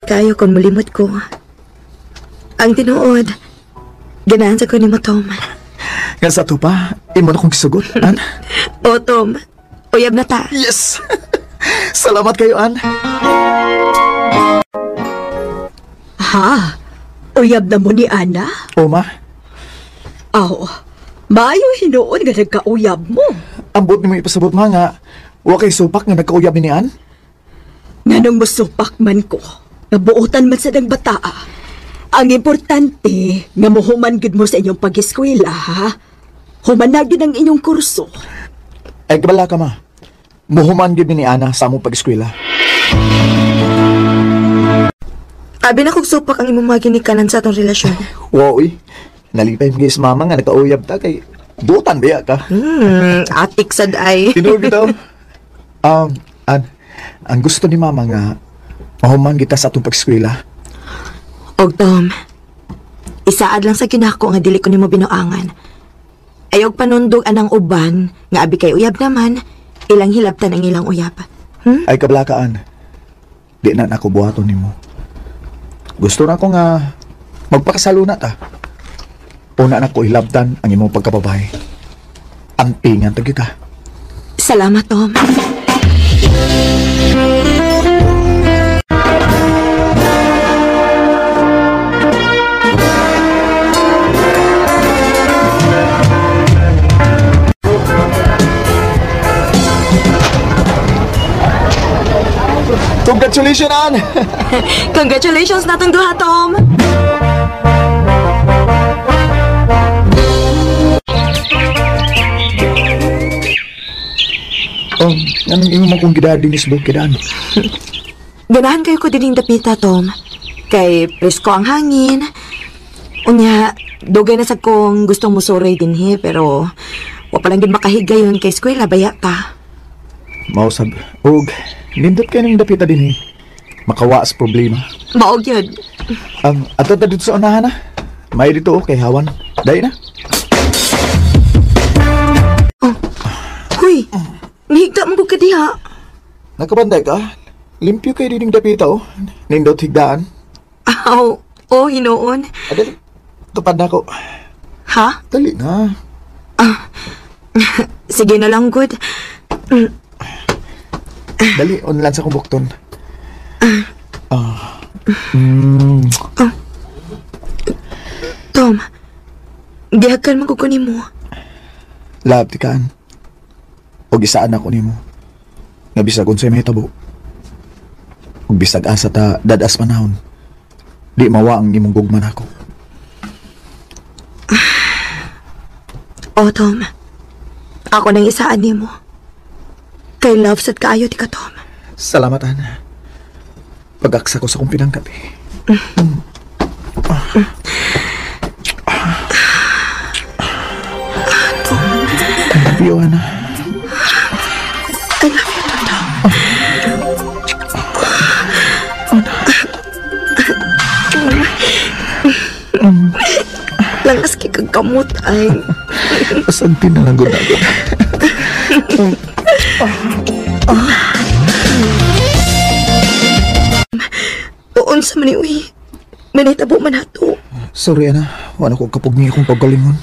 Kayo kung mulimot ko. Ang tinuod, ganahan sa ko ni mo, Tom. Nga sa ato pa, imo na kong gisugot, An. O, Tom. Uyab na ta. Yes! Salamat kayo, An. Ha? Uyab na mo ni Ana? O, ma. Aw, maayo hinuon nga nagkauyab mo. Ambot ni mo ipasabot, ma, nga wa kay supak nga nagkauyab ni An. Nganong musupak man ko, nga buotan man sa dang bataa. Ang importante, nga muhuman gud mo sa inyong pag-eskwela, ha? Human na gud ang inyong kurso. Ay, kabala ka, ma. Muhuman gud ni Ana sa among pag-eskwela. Abi na kog supak ang imong mga ginikanan sa atong relasyon. Wow, uy. Nalipay mo guys, mama, nga nagkauyab ta kay buotan biya ka. Atik sad ay. Tinuod bitaw. An, ang gusto ni mama nga mahuman kita sa atong pag-eskwela. Og Tom, isaad lang sa kinako nga dili ko nimo binuangan. Ayog panundog anang uban nga abi kay uyab naman, ilang hilabtan ang ilang uyab. Ay kablakaan. Di na nako buhaton nimo. Gusto na ko nga magpakasalo na ta. Una na ko hilabtan ang imong pagkababae. Ampingan ta gyud ka. Salamat, Tom. Congratulations, Ann! Congratulations natong duha, Tom! Anong imo man kong gidading ni Sbo, kidaan? Ganahan kayo ko dining dapita, Tom. Kay presko ang hangin. Unya, dugay na sa kong gustong musuray dinhi, pero wa pa lang gid makahigayon kay eskwela baya pa. Mausab, og nindot kay ning dapita dinhi. Makawa sa problema. Maog yun. Ato ta dito sa unahan na. May dito okay hawan. Dai na. Oh. Huy, nihigda mo ka diha. Nakabanday ka? Limpyo kay dining dapita oh. Nindot higdaan. Aw, oh, hinuon. Adali, tupad na ko. Ha? Dali na. Ah, sige na lang, good. Dali, on lang sa kong bukton. Ah. Oh. Tom, gihakan man ko nimo. Love, tikaan. Og isaan ako nimo. Nga bisag unsay mahitabo. Og bisag asa ta dadas panahon. Di mawa ang imong gugma nako. Oh, Tom. Ako nang isaan nimo. Kay love sad kaayo ti ka, Tom. Salamat, Ana. Pag-aksa ko sa kong pinangkat eh. Tom. I love you, Ana. I love you, Tom. Langas kay kag kamot ay. Asanti na lang gud ako. Unsa man ni uy. Manitabo man ato. Sorry, Ana. Wala ko kapugni akong paggalingon.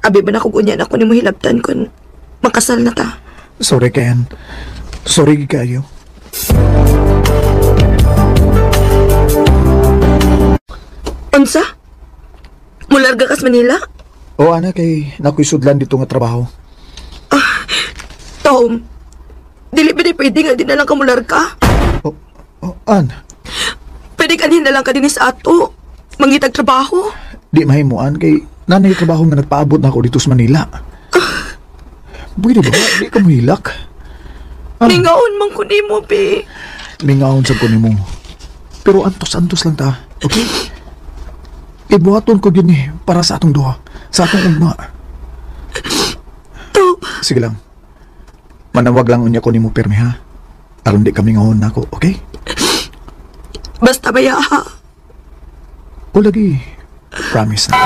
Abi ba na kung unya na ako ni mo hilabtan kun makasal na ta. Sorry, Ken. Sorry kayo. Unsa? Mularga kas Manila? O, Ana, kay nakoy sudlan dito nga trabaho. Ah, Tom, dili ba di pwede nga di na lang ka mularga? Oh, An? Pwede ka na lang ka din sa ato. Mangitag trabaho. Di mahimuan kay nanay trabaho nga nagpaabot na ako dito sa Manila. Pwede ba? Di ka muhilak. Ah. Mingaon man ko nimo, be. Mingaon sa ko nimo. Pero antos-antos lang ta. Okay? Ibuhaton ko yun eh, para sa atong duha. Sa atong ugma. Tom. Sige lang. Manawag lang unya ko nimo pirmi ha. Aron di kami ngahon nako, okay? Basta ba ya, ha? O lagi, promise na.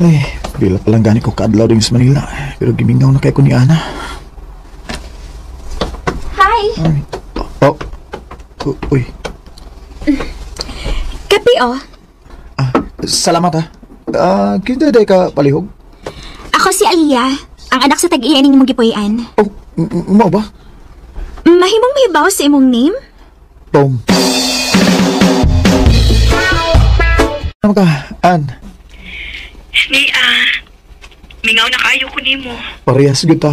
Ay, bila pa lang gani ko kaadlaw din sa Manila. Pero gimingaw na kay ko ni Ana. Hi! Ay, oh, oh, uy. Kape oh. Ah, salamat ha. Ah, kinsa day ka palihog? Ako si Aliyah, ang anak sa tag-iya ning imong gipuy-an. Oh, mao ba? Mahimong mahibaw sa imong name? Tom. Ano ka, An? Ni mingaw na kayo ko nimo. Parehas gyud ta.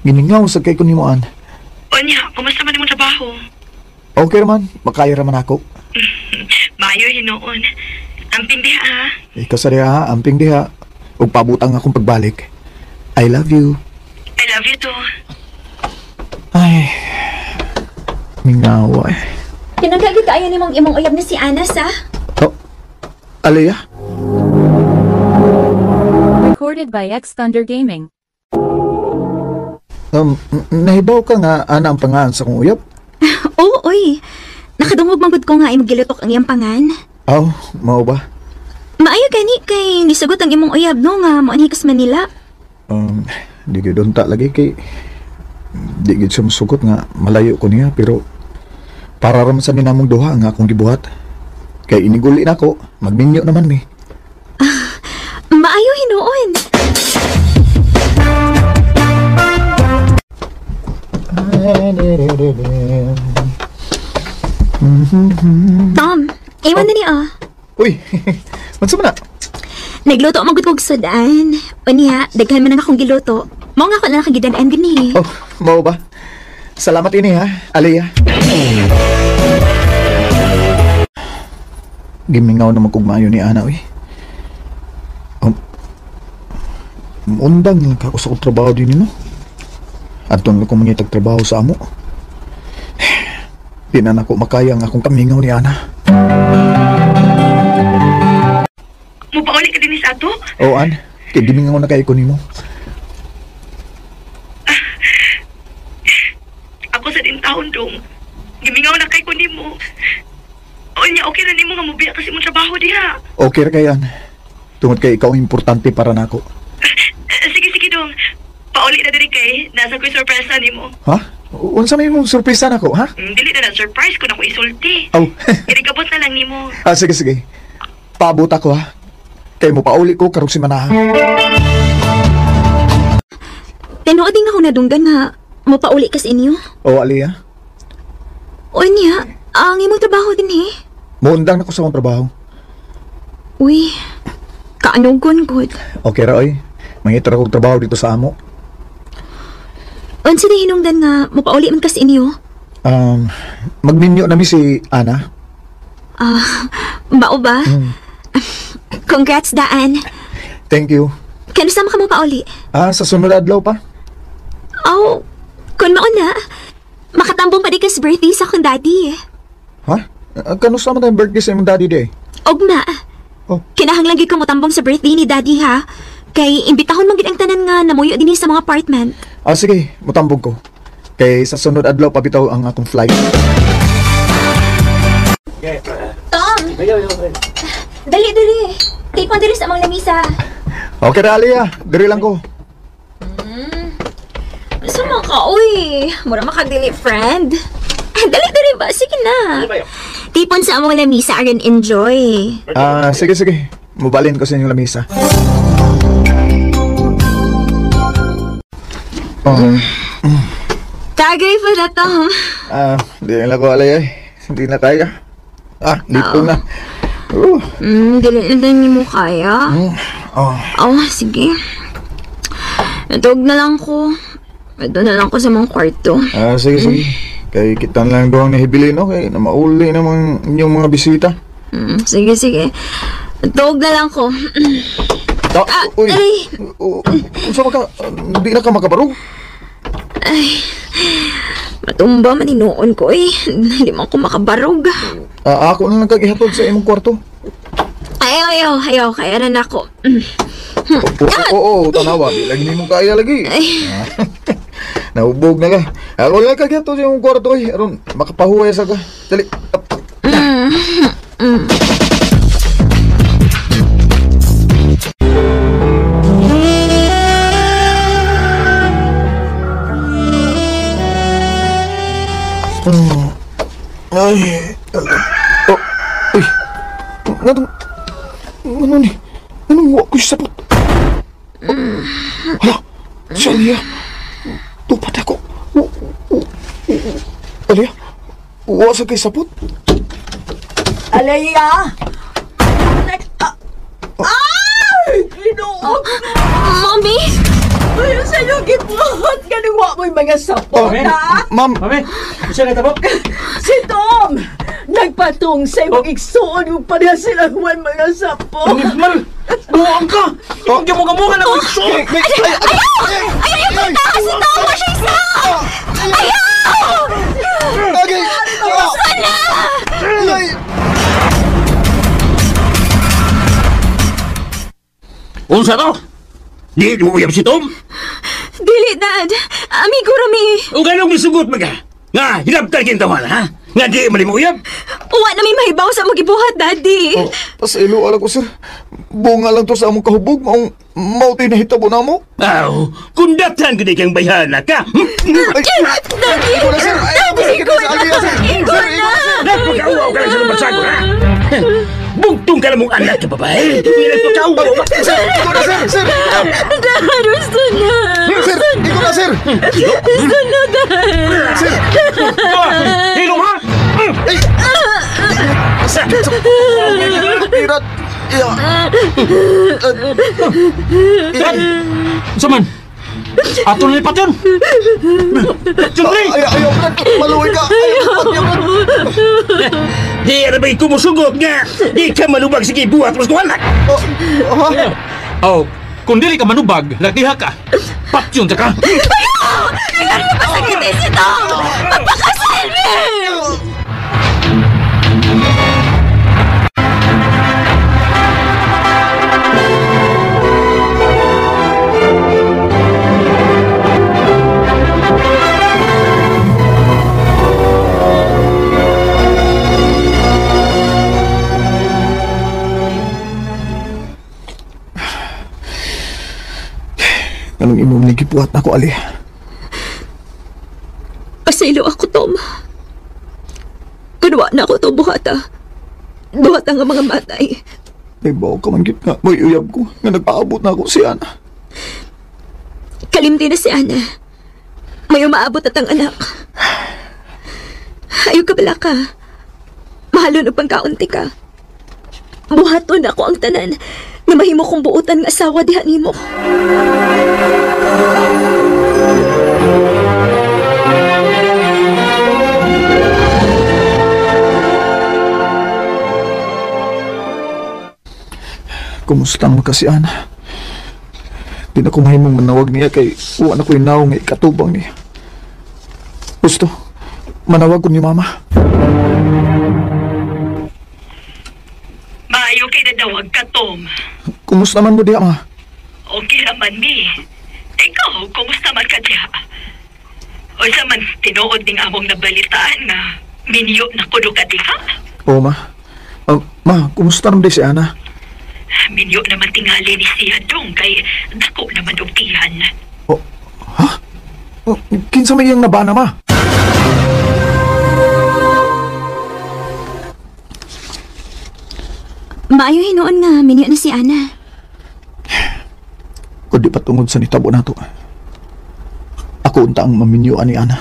Giningaw sa kay ko nimo, An. Unya, kumusta man imong trabaho? Okay raman, makaya raman ako. Maayo hinuon. Amping diha ha. Ikaw sa diha, amping diha. Ug pabutang akong pagbalik. I love you. I love you too. Ay, mingaw ay. Tinangga gyud kaayo nimong imong uyab na si Anas ah. Oh, Aliyah? Recorded by X Thunder Gaming. Nahibaw ka nga, Ana, ang pangaan sa kong uyab? Oo, oy. Nakadungog man gud ko nga imong gilutok ang iyang pangan. Aw, mao ba? Maayo gani kay nisugot ang imong uyab no nga moanhi kas Manila. Di gyud unta lagi kay di gyud siya musugot nga malayo ko niya pero para ra man sa ninamong duha nga akong gibuhat. Kay iniguli nako, magminyo naman mi. Maayo hinuon. Tom, iwan na ni oh. Uy, unsa man na? Nagluto man gud kog sudan. Unya, daghan man ang akong giluto. Mao nga ako na nakagidan-an gani. Oh, mao ba? Salamat ini ha, Aliyah. Gimingaw na magkugmayo ni Ana, uy. Undang lang ka ako sa akong trabaho din no. Adto lang ko mangitag trabaho sa amo. Di na nako makaya ang akong kamingaw ni Ana. Mupauli ka din sa ato? Oh, An, kay gimingaw na kay ko nimo. Ako sa din taon dong. Gimingaw na kay ko nimo. Unya, okay na nimo nga mubiya kasi imong trabaho diha. Okay ra kay An. Tungod kay ikaw ang importante para nako. Sige, sige dong. Pauli na diri kay nasa ko'y sorpresa nimo. Ha? Unsa may imong sorpresa nako, ha? Dili na na surprise ko na ko isulti. Oh. Irigabot na lang nimo. Ah, sige, sige. Paabot ako, ha? Kay mo pauli ko karong simanaha. Tinuod din ako nadunggan nga mopauli kas inyo. Oh, Aliyah. Unya, ang imong trabaho din eh. Muundang na ko sa akong trabaho. Uy, kaanugon gud. Okay ra, oy. Mangita ra kog trabaho dito sa amo. Unsa di hinungdan nga mopauli man kas inyo? Magminyo na mi si Ana. Ah, mao ba? Congrats daan. Thank you. Kano sama ka mo pauli? Ah, sa sunod adlaw pa. Oh, kun mao na. Makatambong pa di kas birthday sa akong daddy. Ha? Kano sama tayong birthday sa imong daddy day? Ugma. Oh. Kinahanglan gyud ko motambong sa birthday ni daddy ha. Kay imbitahon man gid ang tanan nga namuyo dinhi sa mga apartment. Ah, sige, mutambong ko. Kay sa sunod adlaw pa bitaw ang akong flight. Tom! Dali, dali. Tipon diri sa among lamisa. Okay ra, Aliyah. Diri lang ko. Sama ka, uy. Mura makadili, friend. Dali, dali ba? Sige na. Tipon sa among lamisa aron enjoy. Ah, sige, sige. Mubalin ko sa inyong lamisa. Oh, Tagay pa na, Tom. ah, di na ko alay ay. Hindi na kaya. Ah, dito na. Dili na din mo kaya. Oh. Oh, sige. Natawag na lang ko. Ito na lang ko sa mga kwarto. Ah, sige, sige. Kay kita na lang doang nahibili, no? Kay na mauli namang inyong mga bisita. Sige, sige. Natawag na lang ko. Ah, Ah, uy. aray. Unsa ba ka? Hindi na ka makabarog? Matumba man hinuon ko eh. Hindi man ko makabarog. Ah, ako na lang kag ihatod sa imong kwarto. Ayaw, ayaw, ayaw. Kaya na nako. Oo, oo, tanawa. Di lagi nimo kaya lagi. Nahubog na ka. Ako lang kag ihatod sa imong kwarto eh. Aron makapahuway sa ka. Dali. Ay, oh, uy, nganong, ano ni, anong wa ko sapot? Hala, si Alia, tupat ako. Alia, wa sa kay sapot? Alia! Ay! Ginoo! Mommy! Ay, sa inyo gibuhat! Ganun wa mo'y mga sapot, ha? Ma'am! Mami! Siya na tabo? Si Tom! Nagpatong sa imong igsuon yung pareha sila huwan mga sapot! Mal! Buang ka! Huwag yung muka-muka na igsuon! Ayaw! Ayaw yung punta! Si Tom! Wa siya isa! Ayaw! Okay! Sana! Ay! Unsa to? Di mo uyab si Tom? Dili, Dad. Amigo rami. O ganong misugot maga? Nga, hilabtan kintawan, ha? Nga di man mo uyab? Uwa na may mahibaw sa among gibuhat, Daddy. Oh, pasaylo ala ko, sir. Bunga lang to sa among kahubog. Maong mauti na hitabo na mo. Aw, kung datan gud kang bayhana ka. Ay, Daddy! ikaw na, sir. Ay, Daddy, ikaw na, ikaw na! sir. Ikaw Sir, na! ikaw na, sir. Nagpakauaw ka lang sa lumbasago, ha? Bugtong ka na mong anak ka, babae. Nagpakauaw ka. Sir, ikaw na, sir. Sir, Dad, gusto na! sir, ikaw na, sir. Gusto na, Dad! Sir. Hilong ha! Ay! Irat. Iya. Unsa man? Ato na lipat yun! Siyempre! Ay, ayaw, Brad. Maluwi ka. Ayaw, ayaw, Brad. Di na ba'y kumusugot nga? Di ka malubag sige buhat mas anak. Oh, ha? Oh, kung dili ka manubag, lagdiha ka. Patyon ta ka. Ayaw! Ikaw na pasakitin si Tom! Magpakasal, me! Anong imong nagipuhat na ako, Ali? Pasaylo ako, Tom. Kunwa na ako itong buhata. Buhata nga mga matay. May bawo ka man gyud nga. May uyab ko nga nagpaabot na ako si Ana. Kalimti na si Ana. May umaabot at ang anak. Ayaw ka bala ka. Mahalon o pangkaunti ka. Buhaton ako ang tanan nga mahimo kong buutan nga asawa diha nimo. Kumusta naman ka si Ana? Di na ko mahimong manawag niya kay uwa na ko'y naong nga ikatubang niya. Gusto, manawag ko ni Mama. Maayo kay nadawag ka, Tom. Kumusta man mo diha, Ma? Okay raman mi. Ikaw, kumusta man ka diha? Unsa man tinuod ning among nabalitaan nga minyo na kuno ka diha? Oo, Ma. Ma, kumusta naman di si Ana? Minyo naman tingali ni siya dong kay dako naman og tiyan. Oh, ha? Oh, kinsa may iyang nabana, Ma? Maayo hinuon nga, minyo na si Ana. Kundi patungod sa nitabo nato. Ako unta ang maminyo ani Ana.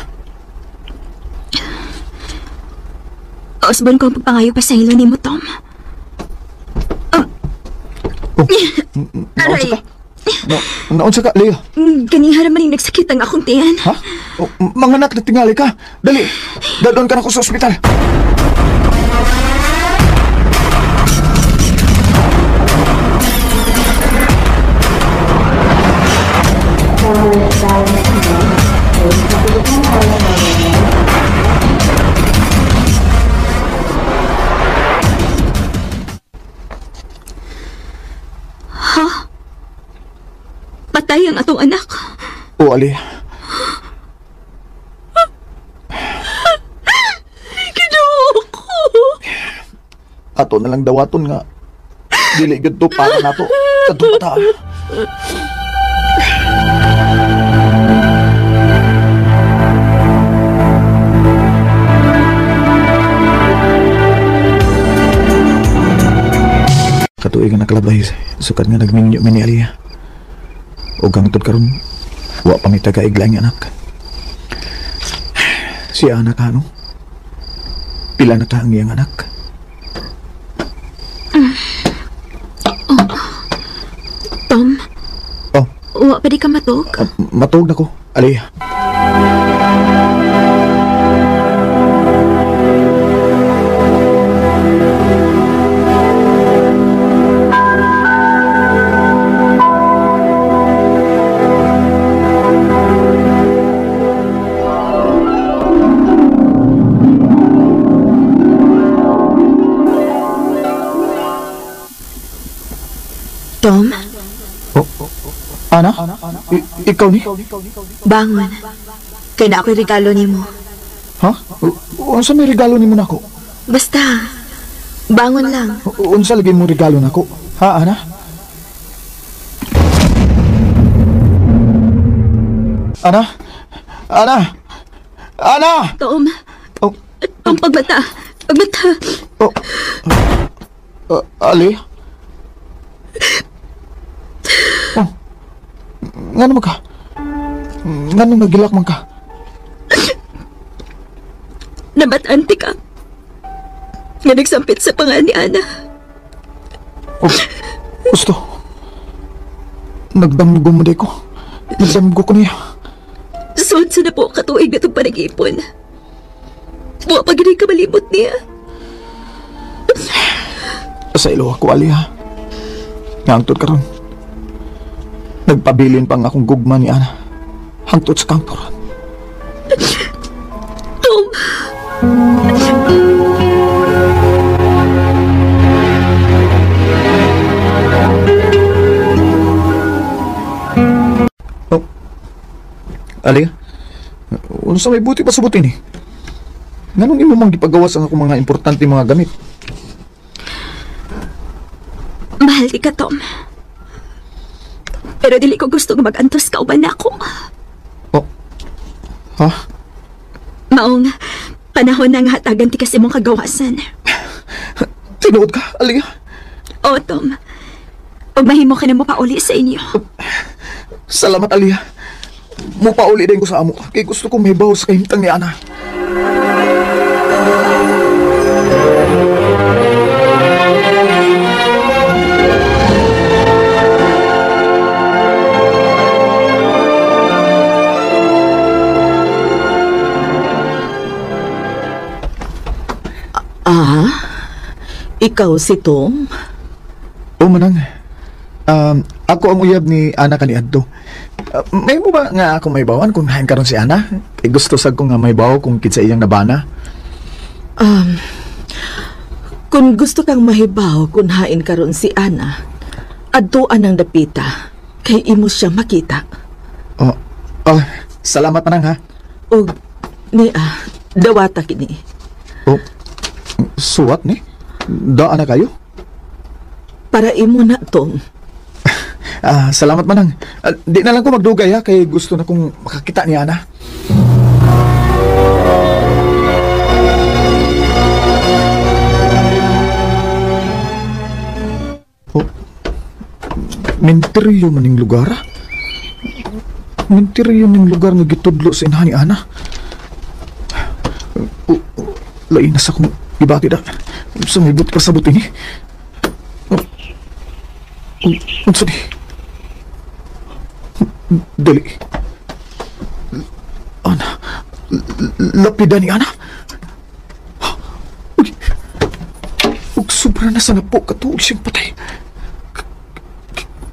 Osbon ko ang pagpangayo pa sa ilo nimo, Tom. Oh, naunsa ka? Naunsa ka, Leo? Ganiha naman yung nagsakit ang akong tiyan. Ha? Oh, mga anak, natingali ka. Dali, dadon ka na ko sa ospital. Ha? Patay ang atong anak. O, Ali. Ginoo ko. Ato na lang dawaton nga. Dili gud to para nato. Kadto pa ta. katuig ang nakalabay sukad nga nagminyo mi ni Aliyah. Ug hangtod karon wa pa mi tagaig laing anak. Si anak ano? Pila na ka ang iyang anak? Oh. Tom? Oh. Wa pa di ka matug? Matug na ko, Aliyah. Tom? Oh, Ana? Ikaw ni? Bangon. Kaya na ako'y regalo ni mo. Ha? Unsa may regalo ni mo nako? Basta, bangon lang. Unsa lagi mo regalo nako? Ha, Ana? Ana? Ana? Ana! Tom? Oh. Tom, pagbata. Pagbata. Oh. Ali? Oh. Ngano man ka? Ngano nagilak man ka? Nabat-anti ka. Nga nagsampit sa pangan ni Ana. Oh, gusto. Nagdamgo mo di ko. Nagdamgo ko niya. Sud sa na po katuig na itong panag-ipon. Buwa pa gano'y kamalimot niya. Sa ilo ako, Ali, ha? Ngangtod karon. Nagpabilin pa ang akong gugma ni Ana. Hangtod sa kangturan. Tom! Oh. Ali, unsa may buti pa subutin eh. Nganong imo mang gipagawas ang akong mga importante mga gamit? Mahal di ka, Tom. Pero dili ko gusto nga mag-antos ka uban nako. Oh. Ha? Maong panahon na nga hatagan ti kasi mong kagawasan. Tinuod ka, Aliyah? Oo, Tom. Pag mahimo ka na mo pauli sa inyo. Salamat, Aliyah. Mupauli din ko sa amo. Kay gusto kong mahibaw sa kahimtang ni Ana. Ah, ikaw si Tom? Oo, manang. Ako ang uyab ni Ana kaniadto. May mo ba nga ako may bawan kung hain karon si Ana? Kay gusto sad ko nga may bawo kung kinsa iyang nabana. Kung gusto kang mahibaw kung hain karon si Ana, adtuan ang dapita kay imo siya makita. Oh, salamat manang ha. Og niya, dawata kini. Oh. Suwat ni? Daan na kayo? Para imo na, Tom. Salamat manang. Di na lang ko magdugay ha, kay gusto na kong makakita ni Ana. Oh, menteryo maning lugar. Menteryo ning lugar nga gitudlo sa inahan ni Ana. Oh, lain na sa kong ibati da. Sumibot pa sa buti ni. Unsa ni? Dali. Ana. Lapida ni Ana. Uy. Ug sobra na sa napo katuog siyang patay.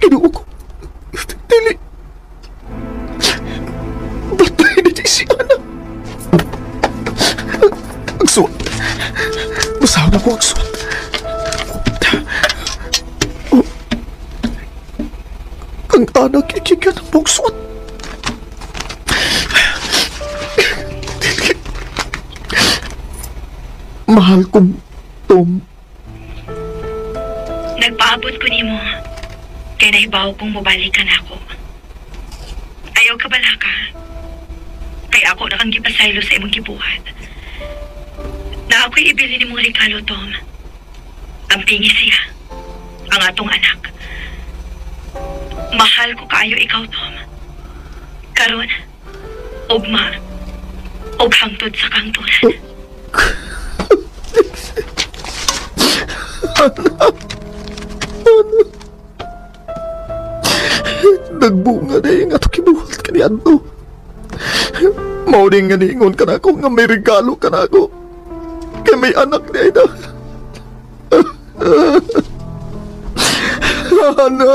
Kinuo ko. Dili. Patay na di si Ana. Ang suwat. Basahon ako ang suwat. Oh. Ang anak ikigan ang buong suwat. Mahal kong Tom. Nagpaabot ko nimo. Kay nahibaw kong mobalik ka na ako. Ayaw ka balaka. Kay ako na kang gipasaylo sa imong gibuhat. Na ako'y ibili ni mong regalo, Tom. Ang pingi siya. Ang atong anak. Mahal ko kaayo ikaw, Tom. Karon, ugma, ug hangtod sa kangturan. Ana. Nagbunga na yung ato kibuhat ka ni Anto. Mauring nga niingon ka na ako nga may regalo ka na ako. Kay may anak ni Aida. Ana!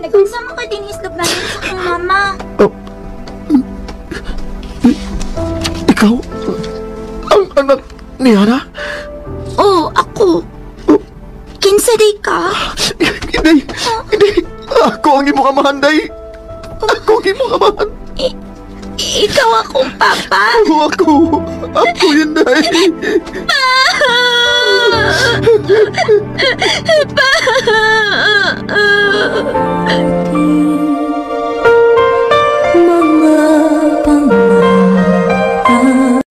Nag-unsa mo ka din islog namin sa kong mama. Oh. Ikaw? Ang anak ni Ana? Oo, ako. Kinsa day ka? Hindi! Hindi! Ako ang imong amahan, day! Ako ang imong amahan! Ikaw akong papa? Oo, ako! Ako yun, day! Pa! Pa!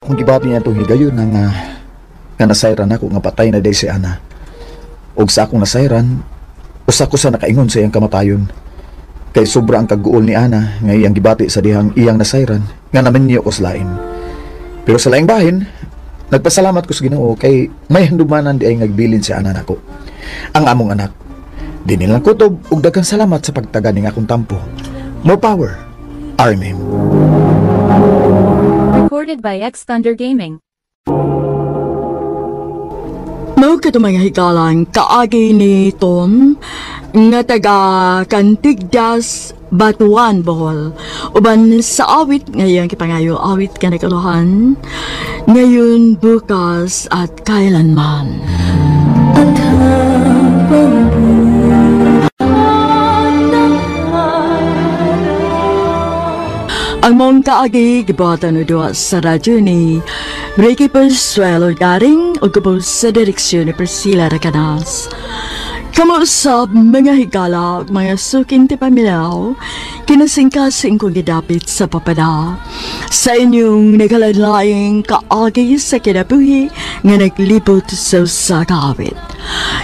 Kung gibati niya itong higayon na nga nga nasayran ako nga patay na day si Ana. Og sa akong nasayran, usa ko sa nakaingon sa iyang kamatayon. Kay sobra ang kaguol ni Ana nga iyang gibati sa dihang iyang nasayran nga naminyo ko sa lain. Pero sa laing bahin, nagpasalamat ko sa Ginoo kay may handumanan di ay nagbilin si Ana nako. Ang among anak. Di nilang kutob ug daghang salamat sa pagtaga ning akong tampo. More power. RMM. Recorded by X Thunder Gaming. Mao kadto mga higalang kaagi ni Tom nga taga Cantigdas, Batuan, Bohol. Uban sa awit ngayong kipangayo awit ka nagkaluhan ngayon, bukas at kailanman. At habang Ang mong kaagi gibuhatan o duwa sa radyo ni Ricky Consuelo Garing o gubos sa direksyon ni Priscilla Racanas. Kamuusap mga higala, mga suking ti pamilaw, kinasingkasing kong gidapit sa papada. Sa inyong naghalanlaing kaagi sa kinabuhi nga naglibot sa usa ka awit.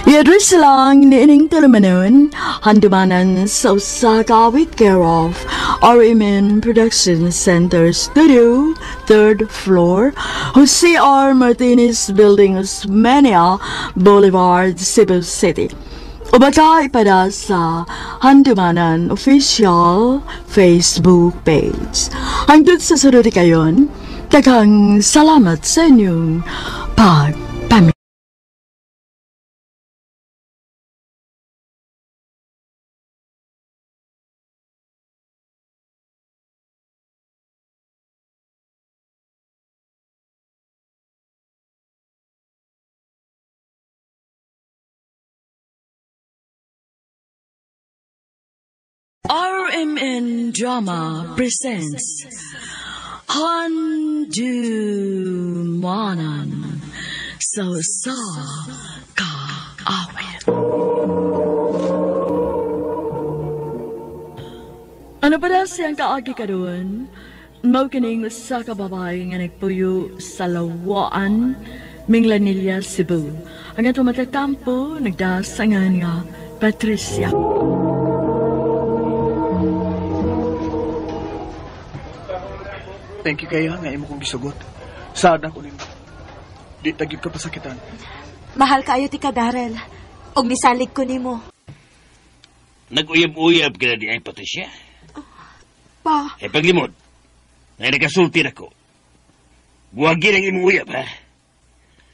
I-address lang ni ining tulumanon, handumanan sa usa ka awit care of RMN Production Center Studio, 3rd floor, Jose R. Martinez Building, Osmeña Boulevard, Cebu City. O baka ipada sa Handumanan Official Facebook page. Hangtod sa sunod kayon, daghang salamat sa inyong pagpamilya. RMN Drama presents Handumanan sa usa ka awit. Ano pa na siyang kaagi karon? Mao kining usa ka babae nga nagpuyo sa Lawaan, Minglanilla, Cebu. Ang atong matatampo nagdasangan nga Patricia. Thank you kaya nga imo kong gisugot. Sad ako nimo. Di tagid ka pasakitan. Mahal kaayo ti ka, Darrell. Og nisalig ko nimo. Nag-uyab-uyab ka na di ay, Patricia. Pa. Eh, paglimod, na nagasulti na ko. Buwagin ang imong uyab, ha?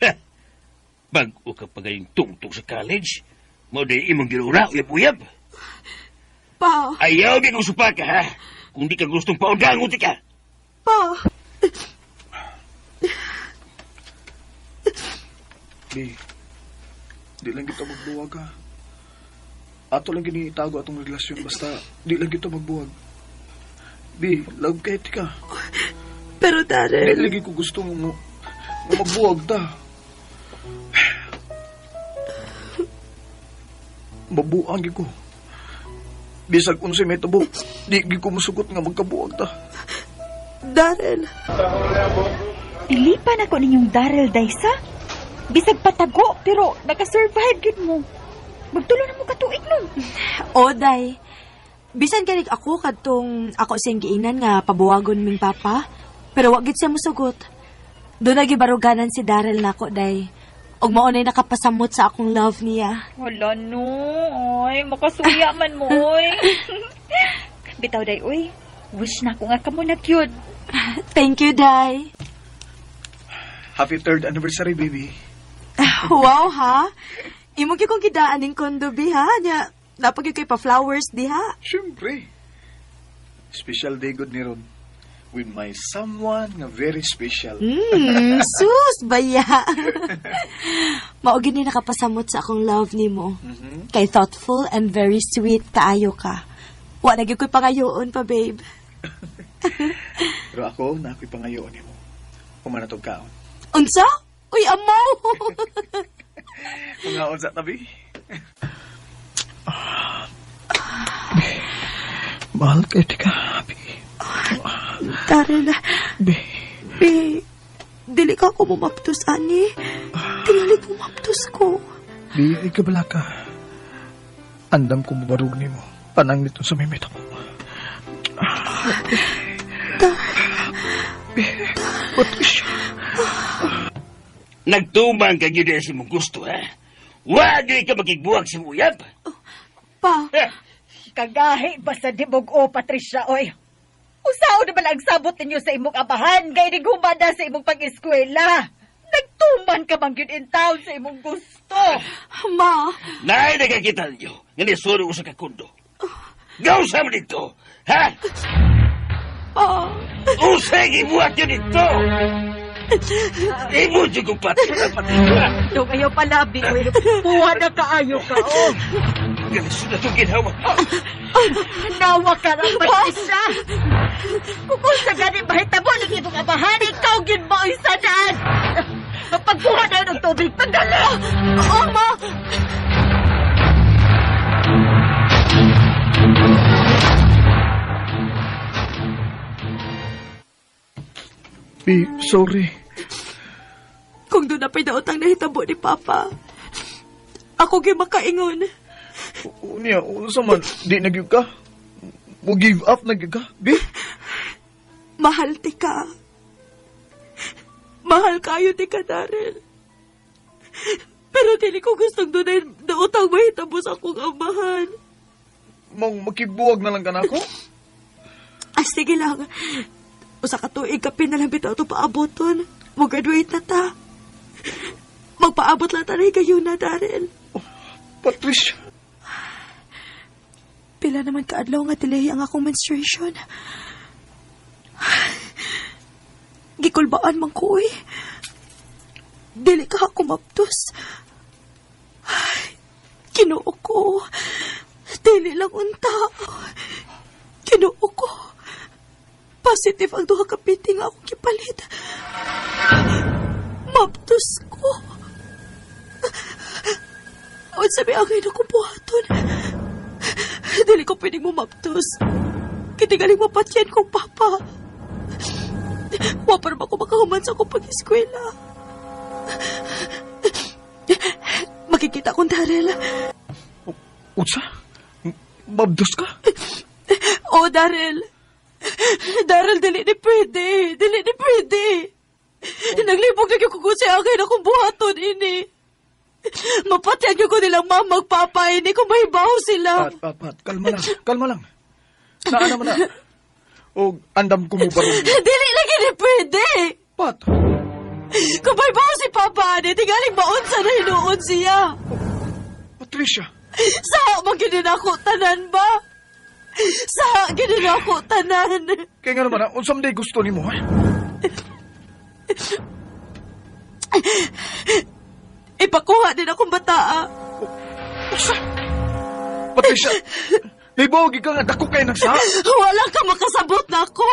Ha! Bag-o ka pa galing tungtong sa college, mao di imong ginuuna, uyab-uyab. Pa. Ayaw di kong supaka, ha? Kung di ka gustong paundangon ka. Pa. Di. Di lang kita magbuwag, ha? Ato lang ginitago atong relasyon, basta di lang kita magbuwag. Di, love kay tika. Pero Darrell... Di lagi ko gusto mo magbuwag ta. Mabuang ko. Bisag unsay may tabo, di gi ko musugot nga magkabuwag ta. Daryl. Pilipan ako ninyong Daryl, Daysa. Bisag patago, pero nakasurvive gyud mo. Magtulo na mo katuig no. O, day. Bisan ganig ako kadtong ako siyang giinan nga pabuwagon ming papa. Pero wa gid siya mosugot. Doon na gibaruganan si Daryl nako, day. Ug mao na'y nakapasamot sa akong love niya. Wala no. Oy, makasuya man mo, oy. Bitaw day, oy. Wish na ko nga kamo na cute. Thank you, day. Happy third anniversary, baby. Wow, ha? Imo gyud kong gidaan ning kondo, bi, ha? Nya, napag kay pa flowers diha. Siyempre. Special day good ni Ron. With my someone nga very special. Sus, baya. Mao gyud ni nakapasamot sa akong love nimo. Kay thoughtful and very sweet kaayo ka. Wa na gyud ko'y pangayoon pa, babe. Pero ako, na ako'y pangayoon nimo. Human na tog kaon. Unsa? Uy, amaw! Pangaon sa tabi. Mahal kay tika, Bi. Daryl, Bi. Bi, dili ka ako mumaptos, ani. Tingali mumaptos ko. Bi, ay kabala ka. Andam ko mabarug nimo. Panang nito sa mimit ako. Bi, Patricia. Nagtumang ka gyud sa imong gusto, ha? Wa gyud ka makigbuwag sa imong uyab. Pa. Kagahi ba sa dibog o, Patricia, oy? Usaon na ba ang sabot ninyo sa imong abahan? Gay humada sa imong pag-eskwela. Nagtuman ka man gyud in town sa imong gusto. Ma. Naay nakakita ninyo nga nisuro ko sa kakundo. Gausa mo dito, ha? Pa. Usay gibuhat yun dito. Imo jud kong patro na Patricia. Dong ayaw palabi, oy. Puha na kaayo ka, oh. Galisod na itong ginawa. Nawa ka na, Patricia. Kung sa gani mahitabo ng imong abahan, ikaw gid mo ang sanaan. Pagkuha na ng tubig, pagdala! Oh, ma! Bi, sorry. Kung doon na pa'y daotang nahitabo ni Papa, ako gyud makaingon. Unya, unsa man, di na gyud ka? Mo give up na gyud ka, Bi? Mahal ti ka. Mahal kayo ti ka, Daryl. Pero dili ko gustong doon ay daotang mahitabo sa akong amahan. Mong makibuwag na lang ka na ako? Ay, sige lang. Usa ka tuig kapin na lang bitaw ito paaboton. Mo-graduate na ta. Magpaabot lang tayo kayo na, Daryl. Oh, Patricia. Pila naman kaadlaw nga delay ang akong menstruation. Gikulbaan man ko, eh. Dili ka ako maptos. Ay, Ginoo ko. Dili lang unta. Ginoo ko. Positive ang duha ka piti nga akong gipalit. Maptos ko. Unsa may angay na kong buhaton. Dili ko pwedeng mumaptos. Kitigaling mapatyan kong papa. Wa pa naman ako makahuman sa akong pag-eskwela. Makikita kong Daryl. Unsa? Mabdos ka? Oh, Daryl. Daryl, dili ni pwede. Dili ni pwede. Naglibog na ko kung siya angay na akong buhaton ini. Mapatyan ko nilang mama magpapa ini kung mahibaw sila. Pat, pat, pat. Kalma lang. Kalma lang. Saan naman na? O andam ko mo barong. Dili lagi ni pwede. Pat. Kung mahibaw si Papa, ani, tingaling maunsa na hinuon siya. Patricia. Sa maginin ako tanan ba? Sa ginin ako tanan. Kaya nga naman, unsam day gusto nimo, ha? Ipakuha din akong bataa. Usa! Patricia, may bawag ka nga dako kayo ng sa. Wala ka makasabot na ako.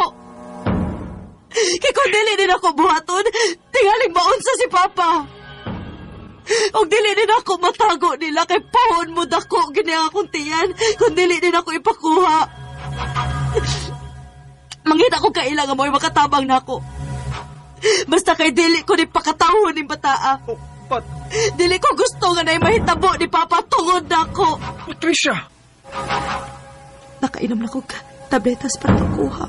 Kay kung dili din ako buhaton, tingaling maunsa si Papa. Og dili din ako matago nila kay pahon mo dako gini akong tiyan kung dili din ako ipakuha. Mangita ko kaila nga mo'y makatabang nako. Basta kay dili ko ni pakatawon ni bataa. Oh, Pat, Dili ko gusto nga na'y mahitabo ni Papa tungod nako. Patricia! Nakainom na ko tabletas para makuha.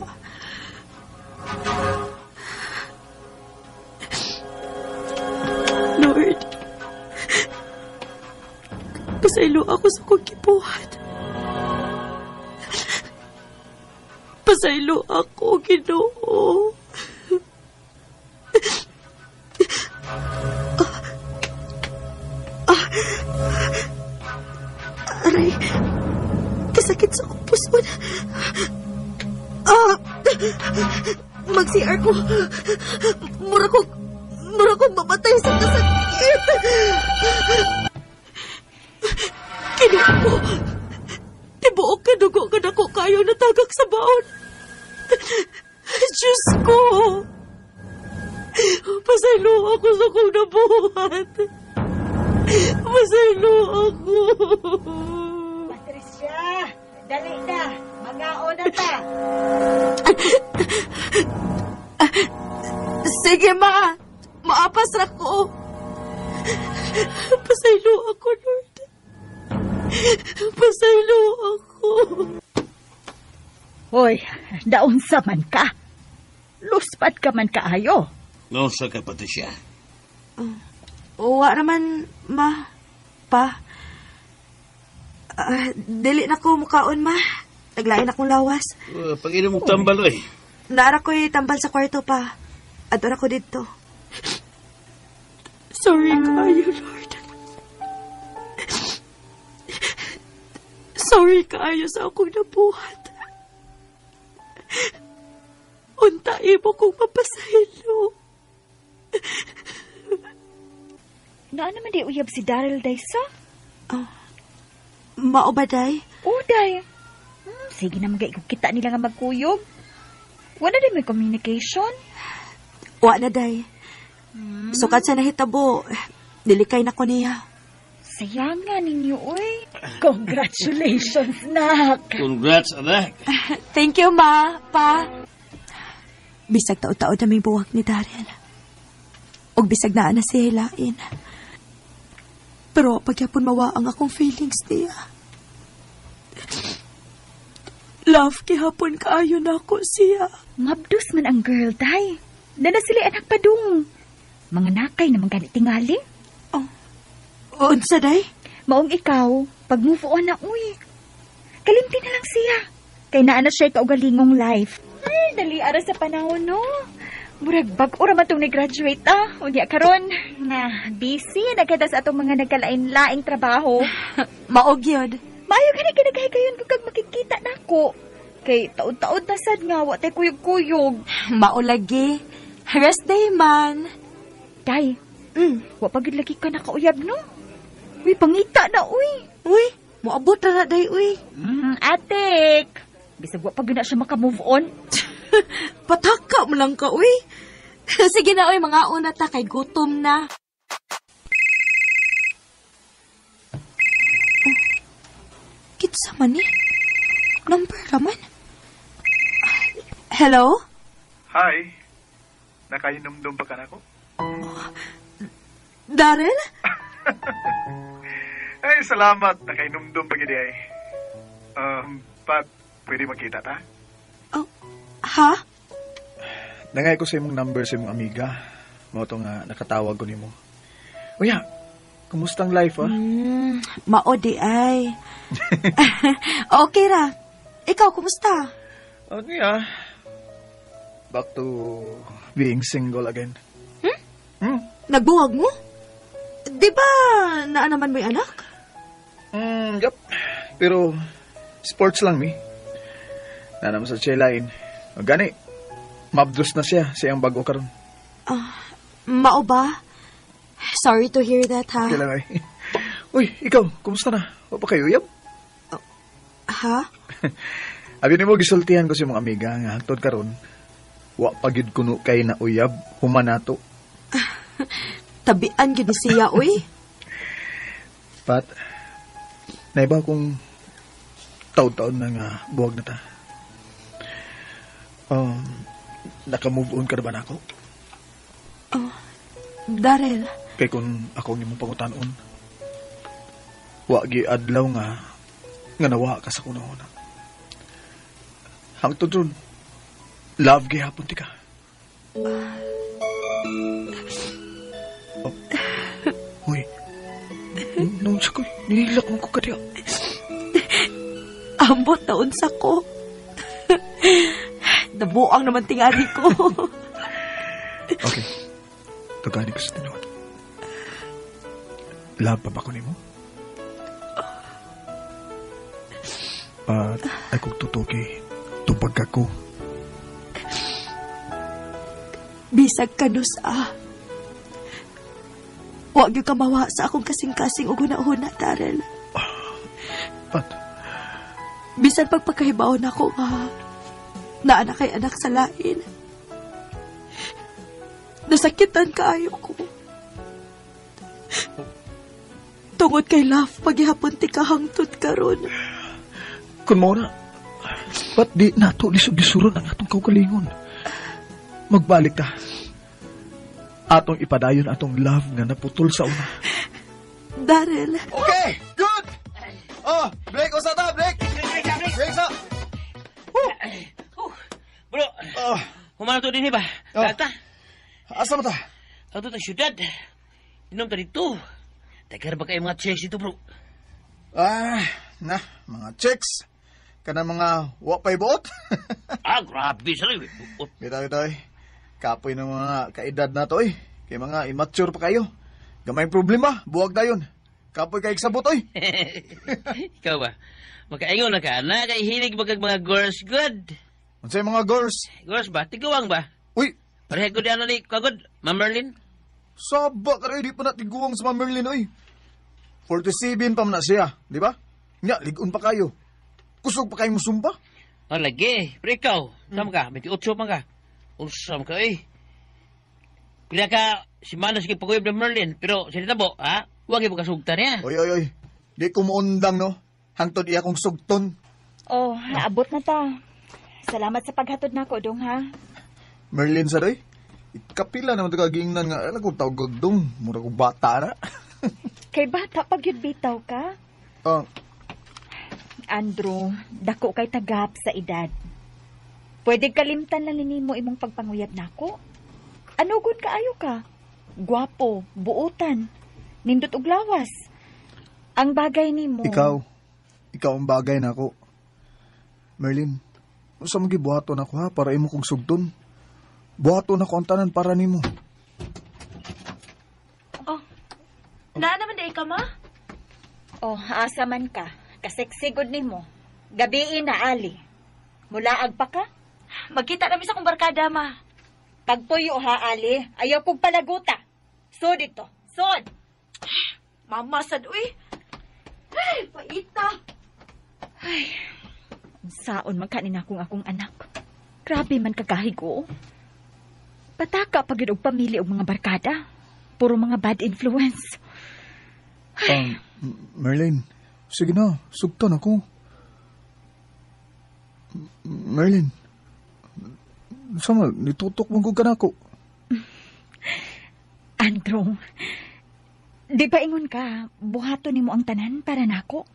Lord, pasaylo ako sa kong gibuhat. Pasaylo ako, Ginoo. Aray, kasakit sa akong puson. Ah! Mag-CR ko. Mura kong mamatay sa kasakit. Kinuha ko. Tibuok ka dugo ka nako kayo natagak sa baon. Diyos ko. Pasaylo ako sa kong nabuhat. Pasaylo ako. Patricia, dali na. Magaon na ta. Sige, ma. Maapas ra ko. Pasaylo ako, Lord. Pasaylo ako. Hoy, daon sa man ka. Luspad ka man kaayo. Nosa ka, Patricia. Wa naman, ma. Pa. Ah, dili na ko mukaon, ma. Naglain akong lawas. Pag-inom mong tambal, oy. Naara ko'y tambal sa kwarto pa. Adora ko dito. Sorry kaayo, Lord. Sorry kaayo sa akong nabuhat. Unta imo kong mapasaylo. Naa naman di uyab si Daryl Daysa? Mao ba, day? Uday. Sige na mga kita nila nga magkuyog. Wala din may communication. Wa na, day. Sukat sa nahitabo, nilikay na ko niya. Sayang nga ninyo, uy. Congratulations, nak. Congrats, anak. Thank you, ma, pa. Bisag taod-taod na may buwak ni Daryl. Og bisag naa na siya hilain. Pero pagyapon mawa ang akong feelings niya. Love, gihapon kaayo na ako siya. Mabdus man ang girl, day. Dana sila anak padung. Mga nakay naman gani tingali. Unsa, day? Maong ikaw, pag move on na, uy. Kalimti na lang siya. Kay naa na siya kaugalingong life. Ay, dali ara sa panahon, no? Murag bag-o ra man tong ni-graduate, ah. Unya karon na busy na kada sa atong mga nagkalain-laing trabaho. Maog yun. Maayo gani ka naghigayon kung kag makikita nako. Kay taod-taod na sad nga wa tay kuyog-kuyog. Maulagi. Rest day man. Day, wa pa gid lagi ka nakauyab no. Uy, pangita na uy. Uy, moabot ra na day, uy. Atik. Bisag wa pa gid na siya maka-move on. Pataka mo lang ka, uy. Sige na, uy, mga una ta, kay gutom na. Oh, Kitsa man eh. Number raman. Hello? Hi. Nakainomdom pa ka na ako? Daryl? Ay, salamat. Nakainomdom pa gid ay. Pat, pwede magkita ta? Oh, ha? Nangay ko sa imong number sa imong amiga. Mao to nga nakatawag ko nimo. Uya, kumusta ang life ah? Mao di ay. Okay ra. Ikaw, kumusta? Okay ah. Back to being single again. Nagbuwag mo? Di ba naa naman mo'y anak? Yup. Pero sports lang mi. Nanam sa chelain. Gani, mabdos na siya sa iyang bago karon. Mao ba? Sorry to hear that, ha? Kailan ay. Uy, ikaw, kumusta na? Wa pa kayo uyab? Ha? Abi nimo gisultihan ko sa imong amiga nga hangtod karon. Wa pa gyud kuno kay na uyab human nato. Tabian gyud ni siya, uy. Pat, naiba kung taon-taon na nga buwag na ta. Naka-move on ka na ba nako? Darrell, Kay kung ako ang imong pangutanon, wa gi adlaw nga nga nawa ka sa kunahuna. Hangtod ron, love gihapon ti ka. Oh. Uy, noon sa ko, nilak mo ko kadiya. Ambot na unsa ko. Nabuang naman tingali ko. Okay. Tugani ko sa tinuod. Love pa ba ko nimo? At ay kung tutuki, tupag ka ko. Bisag kanus ah. Huwag yung kamawa sa akong kasing-kasing o huna-huna, Darrell. Pat, Bisan pagpagkahibaw na ako nga naa na kay anak sa lain. Nasakitan kaayo ko. Tungod kay love, paghihapon ti kahangtod karon. Kung mo na, ba't di nato lisod-lisuron ang atong kaugalingon? Magbalik ta. Atong ipadayon atong love nga naputol sa una. Darrell. Okay, good! Oh, break usa ta, break! Break sa! Bro, Oh, humano to din ba? Oh. Tata, asa mo ta? ato ta syudad. Inom ta dito. Tagar ba kayo mga chicks dito, bro? Ah, na, mga chicks. Kana mga wa pa'y buot. Ah, grabe sa rin. Bitaw, bitaw eh. Kapoy ng mga kaedad na to eh. Kay mga immature pa kayo. Gamay problema, buwag dayon. Kapoy kay sabot oy. Ikaw ba? Makaingon na ka na, kay hilig ba kag mga girls good? Unsay mga girls? Girls ba? Tiguang ba? Uy, Pareho gud ano ni kagod, Ma'am Merlin? saba ka rin, di pa natiguang sa Ma'am Merlin oy. 47 pa man na siya, di ba? Nya, ligon pa kayo. Kusog pa kayo musumba. Oh, lagi. Pero ikaw, sama ka, 28 man ka. Unsa man ka, eh. Pila ka, si Manos kay paguyab ng Merlin, pero sa nitabo, ha? Huwag yung kasugta niya. Oy, oy, oy. Di ko muundang, no? Hangtod iya kong sugton. Oh, naabot na ta. Salamat sa paghatod nako, dong ha. Merlin sa doy. Ikapila naman ito kagingnan nga. Alam ko tawag dong. Mura kong bata na. Kay bata pag yun bitaw ka. Ah, Andrew, dako kay tagap sa edad. Pwede kalimtan lang nimo imong pagpanguyab nako. Ano gud kaayo ka? Gwapo, buutan, nindot og lawas. Ang bagay nimo. Ikaw. Ikaw ang bagay nako. Merlin, unsa man gibuhaton ako ha para imo kong sugton? Buhaton ako ang tanan para nimo. Naa naman di ka, ma? Oh, asa man ka. Kaseksigod nimo. Gabii na ali. Mulaag pa ka? Magkita na mi sa kong barkada, ma. Pagpuyo ha, Ali. Ayaw kong palaguta. Sod ito. Sod! Mama, sad, uy. Ay, paita. Saon man kanin akong akong anak. Grabe man kagahigo. Pataka pag og pamilya og mga barkada. Puro mga bad influence. Merlin, sige na, sugton ako. Merlin, sama, nitutok mong kog kanako. Andrew, di ba ingon ka, buhaton nimo ang tanan para nako?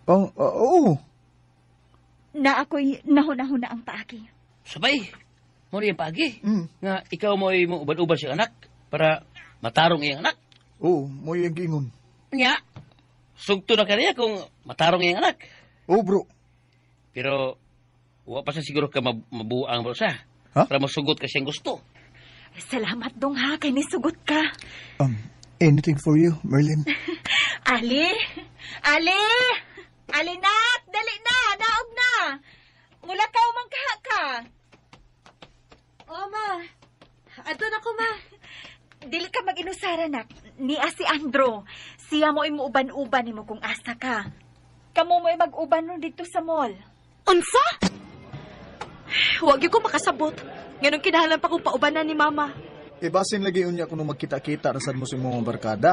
Oo. Na ako'y nahuna-huna ang paagi. Sabay, mo rin pagi. Mm. Nga, ikaw mo'y mo uban-uban siyang anak para matarong iyang anak. Oo, mo yung giingon. Nga, sugto na kaniya kung matarong iyang anak. Oo, bro. Pero, wa pa sa siguro ka mabuang bro sa. Ha? Para masugot ka siyang gusto. Salamat dong ha, kay nisugot ka. Anything for you, Merlin. Ali! Ali! Ali nak! Dali na! Naog na! Mula ka umang kaha ka. Oh, ma. Ato na ko, ma. Dili ka mag-inusara, nak. Niya si Andro. Siya mo imuuban-uban nimo kung asa ka. Kamo mo mag-uban nun dito sa mall. Unsa? Huwag ko makasabot. Ganun kinahanglan pa kong paubanan ni mama. Ibasin lagi unya kung magkita-kita na sad mo sa imong mga barkada.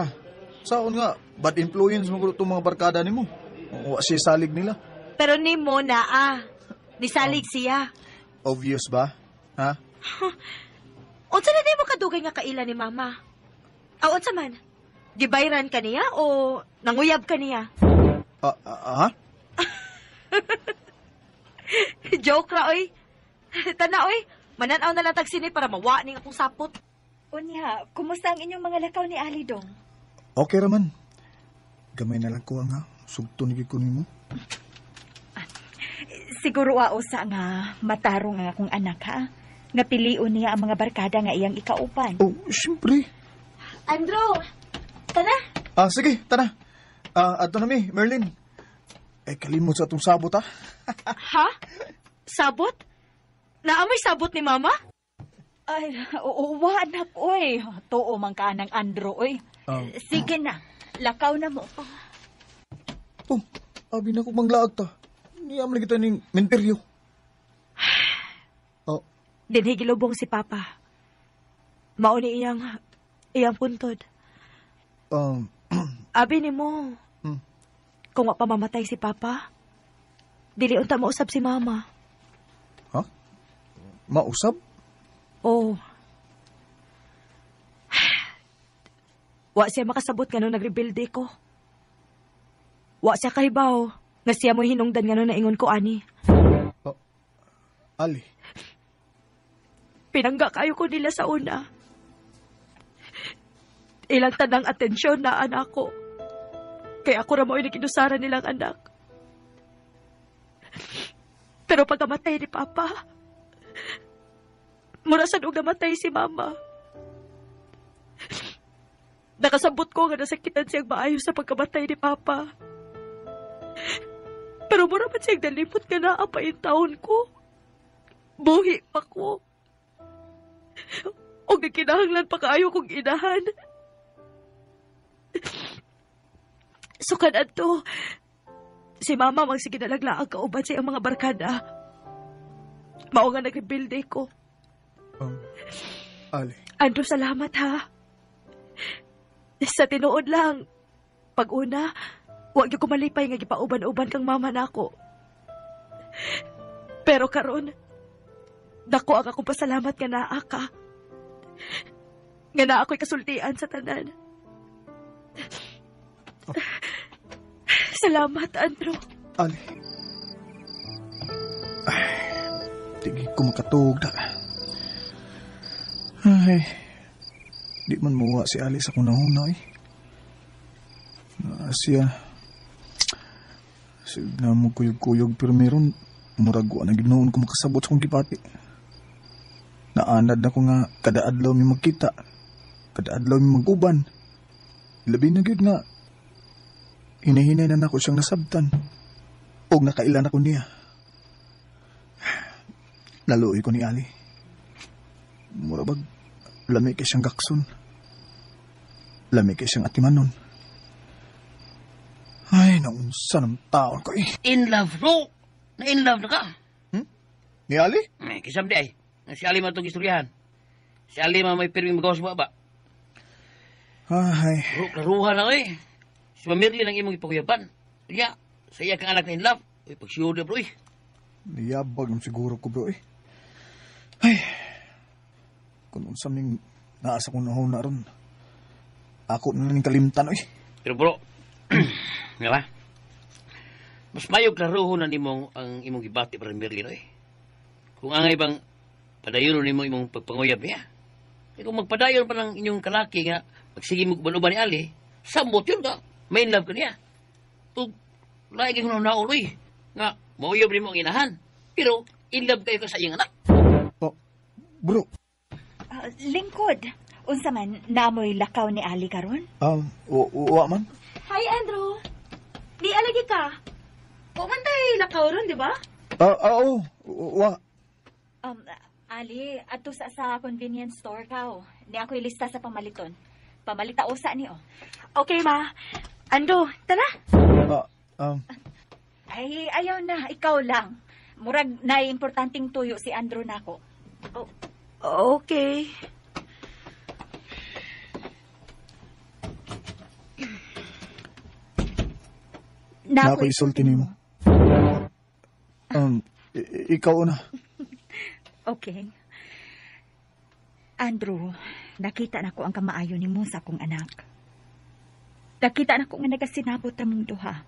Saon nga, bad influence mo itong mga barkada nimo. Wa siya salig nila. Pero nimo na ah. Nisalig siya. Obvious ba? Ha? Unsa na mo kadugay nga kaila ni mama? Aw, unsa man? Gibayran ka niya o nanguyab ka niya? Ha? Joke ra, oy. Tana, oy. Mananaw na lang tag sini para mawa ning akong sapot. Unya, kumusta ang inyong mga lakaw ni Ali dong? Okay raman. Gamay na lang ko ang ha. Sugto ni ko nimo. Siguro usa nga matarong ang akong anak ha. Nga pilion niya ang mga barkada nga iyang ikaupan. Oh, siyempre. Andrew, tana. Ah, sige, tana. Adto na mi, Merlin. Eh, kalimot sa atong sabot ha. Ha? Sabot? Naamoy sabot ni mama? Ay, oo, wa anak, oy. Tuo man ka ng Andrew, oy. Sige na, lakaw na mo. Oh, abi na ko manglaag ta. Niya man kita ning menteryo. Oh, Dinhi gilubong si Papa. Mao ni iyang puntod. Abi nimo. Kung wa pa mamatay si Papa, dili unta mausab si Mama. Ha? Mausab? Oo. Wa siya makasabot ngano nagrebelde ko. Wa siya kahibaw nga siya mo'y hinungdan ngano naingon ko ani. Oh, Ali. Pinangga kayo ko nila sa una. Ilang tanang atensyon na anak ko. Kaya ako ra mo'y naginusara nilang anak. Pero pagkamatay ni Papa, mura sa nung namatay si Mama. Nakasabot ko nga nasakitan siyang maayos sa pagkamatay ni Papa. Pero mura man siyang nalimot nga naa pa yung taon ko. Buhi pa ko. O kinahanglan pa kaayo kong inahan. Sukan adto, si Mama magsige nalaglaag kauban sa iyang mga barkada. Mao nga nagrebuild ko. Ali. Andrew, salamat ha. Sa tinuod lang, pag una, wag gyud ko malipay nga gipauban-uban kang mama nako. Pero karon, dako ang akong pasalamat nga naa ka. Nga naa ako'y kasultian sa tanan. Oh. Salamat, Andrew. Ali. Ay, tige ko makatug na. Ay, di man muwa si Ali sa kunahuna eh. Na siya. Sige na mo kuyog-kuyog pero meron murag wa na ginoon ko makasabot sa kong gipati. Naanad na ko nga kada adlaw mi magkita. Kada adlaw mi maguban. Labi na gyud nga hinahinay na nako siyang nasabtan. Og nakailan ako niya. Laluoy ko ni Ali. Mura bag lami kay siyang gakson. Lami kay siyang atimanon. Ay, naunsa ng taon ko eh. In love, bro. Na in love na ka. Ni Ali? Eh, kisam di ay. Si Ali man itong istoryahan. Si Ali man may pirming magawas ba ba? Ay. Bro, klaruhan na eh. Si Mamirli ang imong ipakuyapan. Kaya, sa iya kang anak na in love. Uy, pagsiyoda bro eh. Niyabag ng siguro ko bro eh. Ay. Kung unsa ming naasa kong nahon na ron. Ako na ning kalimtan oy. Pero bro, nga ba? Mas mayo klaruhon na nimong ang imong gibati para Merlin oy. Kung angay bang padayon nimo imong pagpanguyab niya. Eh, kung magpadayon pa ng inyong kalaki nga magsige mo uban-uban ni Ali, samot yun ka. May love ka niya. Ug lain kay naon oy. Nga mauyab nimo ang inahan. Pero in love kayo ka sa iyang anak. Oh, bro. Lingkod, unsa man namoy lakaw ni Ali karon? Wa man. Hi, Andrew. Di alagi ka. Wa man tay lakaw ron, di ba? Oo, wa. Ali, adto sa convenience store ka. Oh. Ni ako'y lista sa pamaliton. Pamalita usa ni oh. Okay, ma. Andrew, tara. Ay, ayaw na, ikaw lang. Murag na importanteng tuyo si Andrew nako. Oh, okay. Na ako isulti nimo. Ikaw na. Okay. Andrew, nakita na ko ang kamaayo nimo sa akong anak. Nakita na ko nga nagasinabot among duha.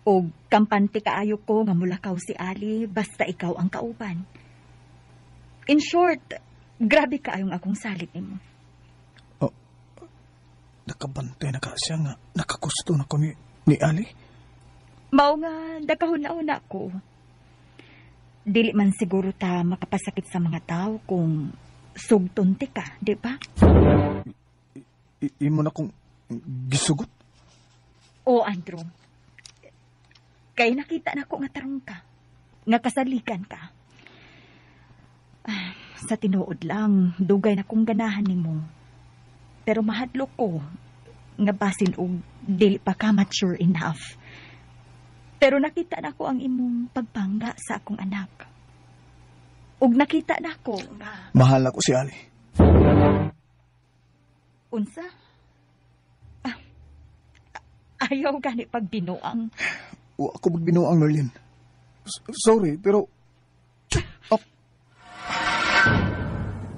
Og kampante kaayo ko nga mulakaw si Ali basta ikaw ang kauban. In short, grabe kaayong akong salig nimo. Oh, nakabantay na ka siya nga nakagusto na ko ni Ali. Mao nga nagkahuna-huna ko. Dili man siguro ta makapasakit sa mga tao kung sugton ti ka, di ba? Imo na kong gisugot? O, Andrew. Kay nakita na ko nga tarong ka. Nga kasalikan ka. Sa tinuod lang, dugay na kong ganahan nimo. Pero mahadlok ko nga basin og dili pa ka mature enough. Pero nakita na ko ang imong pagpangga sa akong anak. Ug nakita na ko nga Mahal ako si Ali. Unsa? Ayaw gani pagbinuang. Wa ako magbinuang, Merlin. Sorry, pero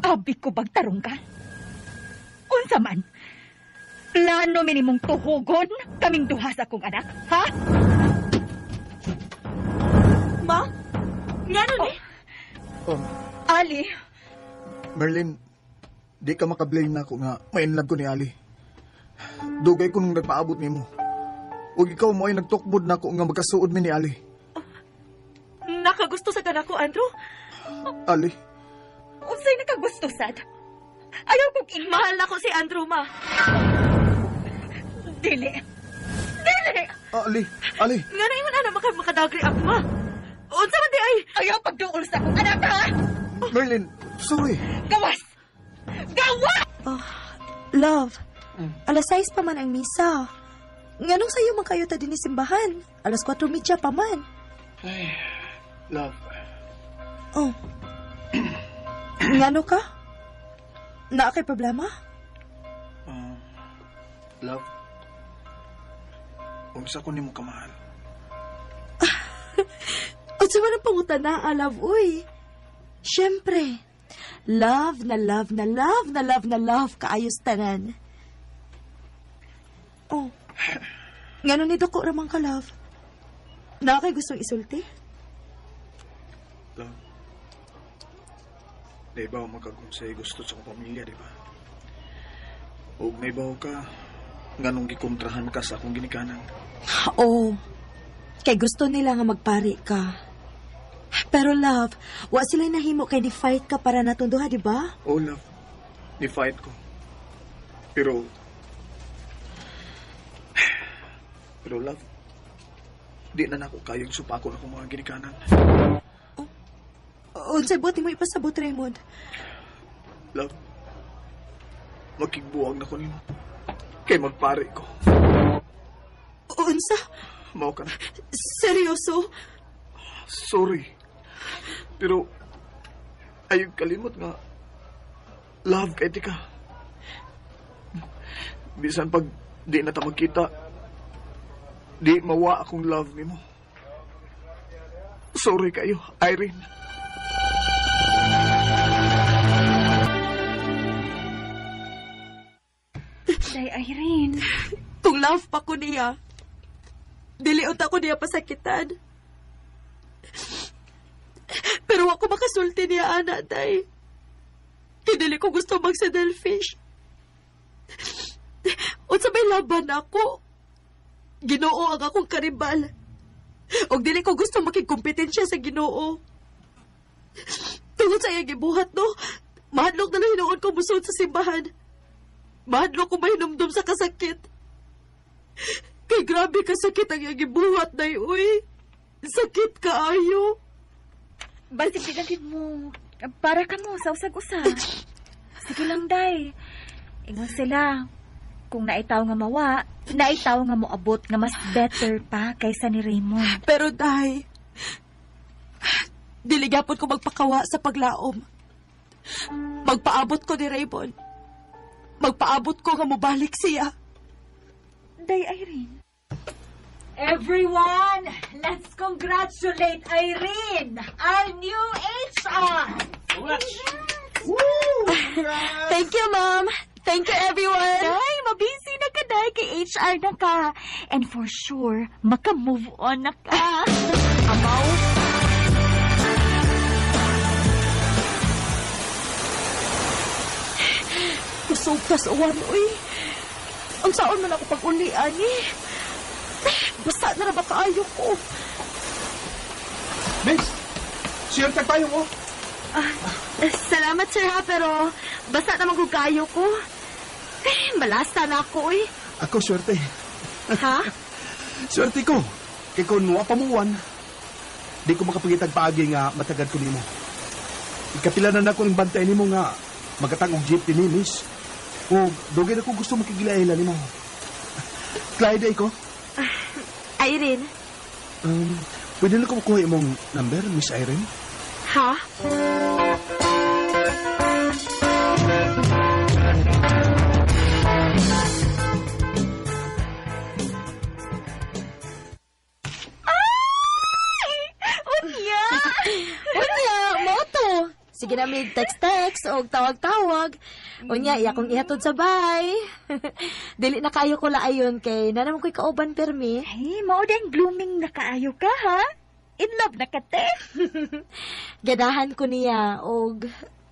Abi ko bagtarong ka? Unsa man? Plano minimong tuhugon kaming duha sa akong anak, ha? Ma? Ngano ni? Oh. Ali. Merlin, di ka makablame na ako nga ma-inlove ko ni Ali. Dugay ko nung nagpaabot nimo. Ug ikaw mo ay nagtukbod na ako nga magkasuod mi ni Ali. Oh, nakagusto sa kanako, Andrew? Ali. Unsay nakagusto sad? Ayaw kong Mahal na ko si Andrew, ma. Dili. Dili! Ali, Ali. Nga na ingon ana makadagri ako, ma. Unsa man di ay? Ayaw pagduol sa akong anak, ha? Merlin, sorry. Gawas! Gawas! Oh, love, 6:00 pa man ang misa. Nganong sayo man kayo ta dinhi simbahan? 4:30 pa man. Ay, love. Oh. Ngano ka? Naa kay problema? Love, unsa ko nimo kamahal? Unsa man ang pangutana, love, uy? Siyempre, love na love na love na love na love kaayos tanan. Oh, ngano ni Doko ramang ka, love? Naa kay gustong isulti? Love, naibaw makagunsay gusto sa akong pamilya, di ba? Ug naibaw ka, nganong gikontrahan ka sa akong ginikanan. Oo. Kay gusto nila nga magpari ka. Pero love, wa sila nahimo kay ni-fight ka para natong duha, di ba? Oh, love. Ni-fight ko. Pero love, di na nako kayong supakon akong mga ginikanan. Oh, unsay buot nimo ipasabot, Raymond? Love, magkigbuwag na ko nimo. Kay magpare ko. Unsa? Mao ka na. Seryoso? Sorry. Pero, ayaw kalimot nga, love kay tika. Bisan pag di na ta magkita, di mawa akong love nimo. Sorry kayo, Irene. Day, Irene. Kung love pa ko niya, dili unta ko niya pasakitan. Pero ako makasulti niya, ana, day. Kay dili ko gusto magsa-delfish. Unsa may laban ako? Ginoo ang akong karibal. Og dili ko gusto makigkompetensya sa Ginoo. Tungod sa iyang gibuhat, no? Mahadlok na lang hinuon ko musulod sa simbahan. Mahadlok ko mahinumdum sa kasakit. Kay grabe kasakit ang iyang gibuhat, day, uy. Sakit kaayo. Basig di mo. Para ka mo sa usag-usa. Sige lang, day. Ingon sila. Kung naitaw nga mawa, naitaw nga moabot nga mas better pa kaysa ni Raymond. Pero, day, dili gyapon ko magpakawa sa paglaom. Magpaabot ko ni Raymond. Magpaabot ko nga mobalik siya. Day, Irene. Everyone, let's congratulate Irene, our new HR! Congrats! Thank you, Mom. Thank you, everyone. Day, mabisi na ka, day. Kay HR na ka. And for sure, maka-move on na ka. Amaw. Kusog ka sa uwan, uy. Ang saon man ako pag-uli, ani. Basta na ra ba kaayo ko? Miss, sure tag tayo mo. Salamat, sir, ha, pero basta naman kung kayo ko. Eh, malasta na ako, eh. Ako, swerte. Ha? Swerte ko. Kay kung wa pamuwan, di ko makapagitag paagi nga matagad ko nimo. Ikapila na nako ng bantay nimo nga magatang og jeep dinhi, miss. O dugay na ko gusto makigilaila nimo. Clyde ay ko. Irene, Pwede na ko makuha imong number, Miss Irene? ha? Unya! Unya, mo to. Sige na may text-text o tawag-tawag. Unya, iya kong ihatod sa bay. Dili na kayo ko laayon kay na naman ko'y kauban permi. Ay, mao din blooming na kaayo ka, ha? In love na ka, te. Ganahan ko niya og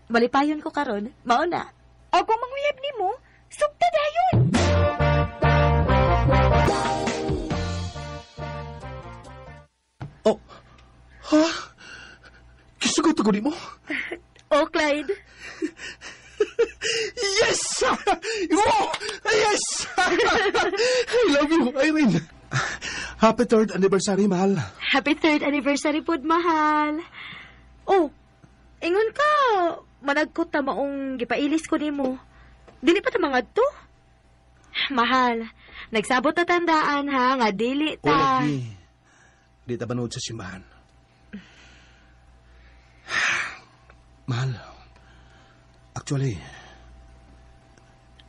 malipayon ko karon. Mao na. O kung manguyab nimo, sugta dayon. Oh. Ha? Kisugot ko nimo? Oh, Clyde. Yes! Wow! Yes! I love you, Irene. Happy third anniversary, mahal. Happy third anniversary pod, mahal. Oh, ingon ka. Managkot ta maong gipailis ko nimo. Dili pa ta mangadto? Mahal, nagsabot ta tandaan ha nga dili ta. Lagi. Di ta manood sa simbahan. Mahal. Actually,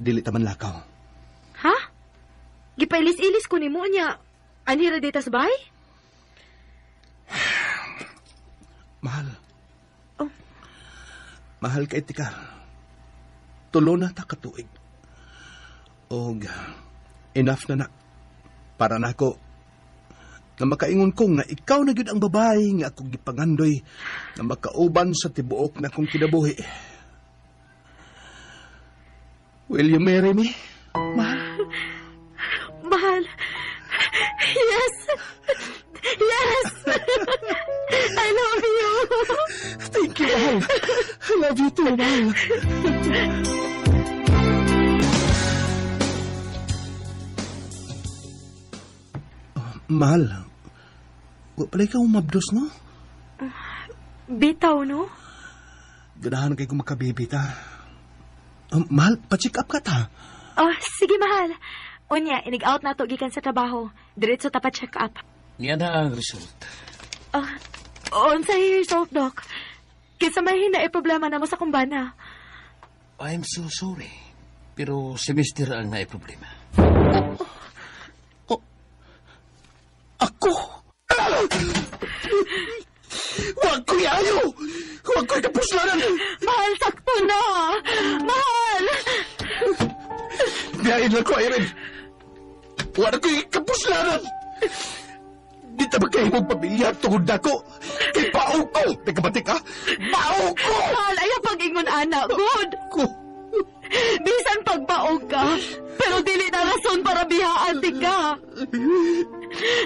dili ta man lakaw. Ha? Gipailis-ilis ko nimo niya. Anhi ra dita sa bahay? Mahal. Oh. Mahal kay tika. Tulo na ta katuig. Og enough na na. Para nako nga makaingon ko nga ikaw na gyud ang babae nga akong gipangandoy nga makauban sa tibuok na akong kinabuhi. Will you marry me? Mahal. Mahal. Yes. Yes. I love you. Thank you, mahal. I love you too, mahal. Mahal, wa pala ikaw umabdos, no? Bitaw, no? Ganahan kay kong makabibita. Mahal, pa-check up ka ta. Oh, sige, mahal. Unya, inig-out na to gikan sa trabaho. Diretso ta pa check up. Niya na ang result. Ah, unsay result, Doc? Kinsa may hina e problema na mo sa kumbana. I'm so sorry. Pero si Mister ang naiproblema. Ako! Huwag ko'y ayaw! Huwag ko'y kapuslanan! Mahal, sakto na! Mahal! Biyain lang ko, Irene. Huwag ko'y kapuslanan! Di ta ba kayo mong pamilya tungod na ko? Kay bao ko! Nagkabatik ha? Bao ko! Mahal, ayaw pag-ingon, ana. Good! Ko! Bisan pagbaog ka, pero dili na rason para bihaan di ka.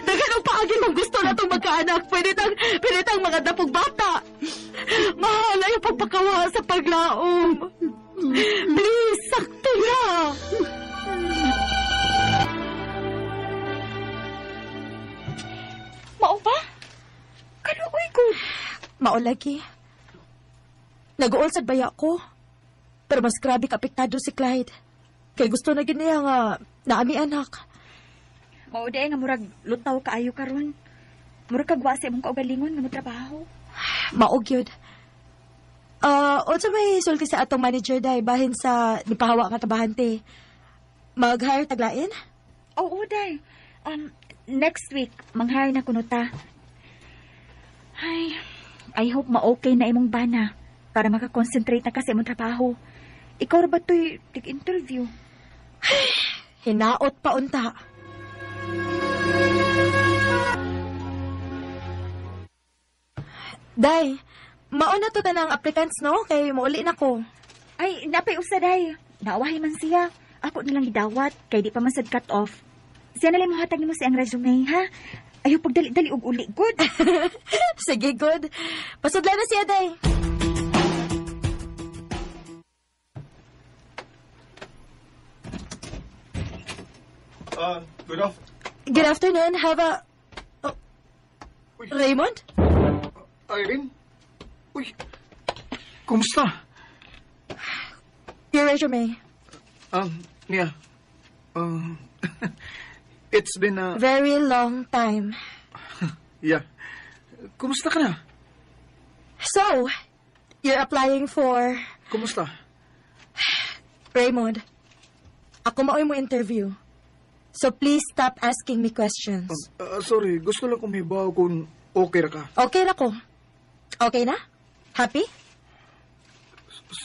Daghan og paagi kung gusto na itong magkaanak, pwede tang mga dapog bata. Mahal, ayaw pagpakawa sa paglaom. Please, sakto na. Mao ba? Kaluoy ko. Maulagi. Nag-uol sad baya ko. Pero mas grabe ka apektado si Clyde. Kay gusto na gid niya nga naami anak. Mao di nga murag lutaw kaayo karon. Murag kag wa sa imong kaugalingon nga motrabaho. Maog yun. Unsa may sulti sa atong manager day bahin sa nipahawa nga trabahante. Mag-hire taglain? Oo, day. Next week, manghire na kuno ta. Ay, I hope ma-okay na imong bana. Para makakonsentrate na ka sa imong trabaho. Ikaw ra ba to'y tig-interview? Hinaot pa unta. Day, mauna to tanang applicants, no? Kay mauli na ko. Ay, napay usa, day. Naawahi man siya. Ako na lang gidawat, kay di pa man sad cut off. Siya na lang mohatag nimo siyang resume, ha? Ayaw pagdali-dali og uli, good. Sige, good. Pasudla na siya, day. Good Good afternoon. Have a... Oh, Raymond? Irene? Uy, kumusta? Your resume. Nia, it's been a... Very long time. Yeah. Kumusta ka na? So, you're applying for... Kumusta? Raymond, ako maoy mo interview. So please stop asking me questions. Sorry, gusto lang kong hibaw kung okay ra ka. Okay ra ko. Okay na? Happy?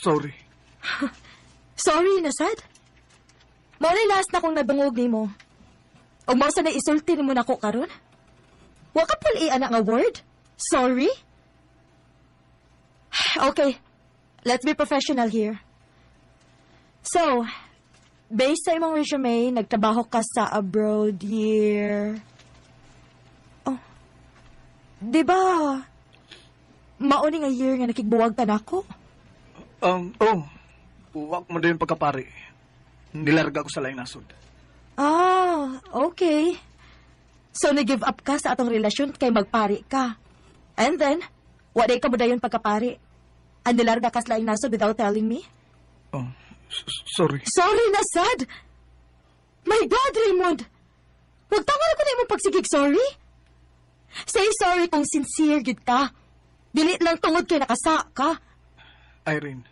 Sorry. Sorry na sad. Mao na last na kong nabangog nimo. Og mao sa na isulti nimo nako karon. Wa ka pul ana nga word? Sorry? Okay. Let's be professional here. So, based sa imong resume, nagtrabaho ka sa abroad year. Oh. Di ba? Mauni nga year nga nakigbuwag ka nako? Oh. Uwak mo din pagkapari. Nilarga ko sa laing nasod. Ah, okay. So, nag-give up ka sa atong relasyon kay magpari ka. And then, waday ka mo dayon pagkapari. And nilarga ka sa laing nasod without telling me? Oh, sorry. Sorry na, sad! My God, Raymond! Huwag tama na ko na imong pagsigig sorry. Say sorry kung sincere gid ka. Dili lang tungod kay nakasa ka. Irene,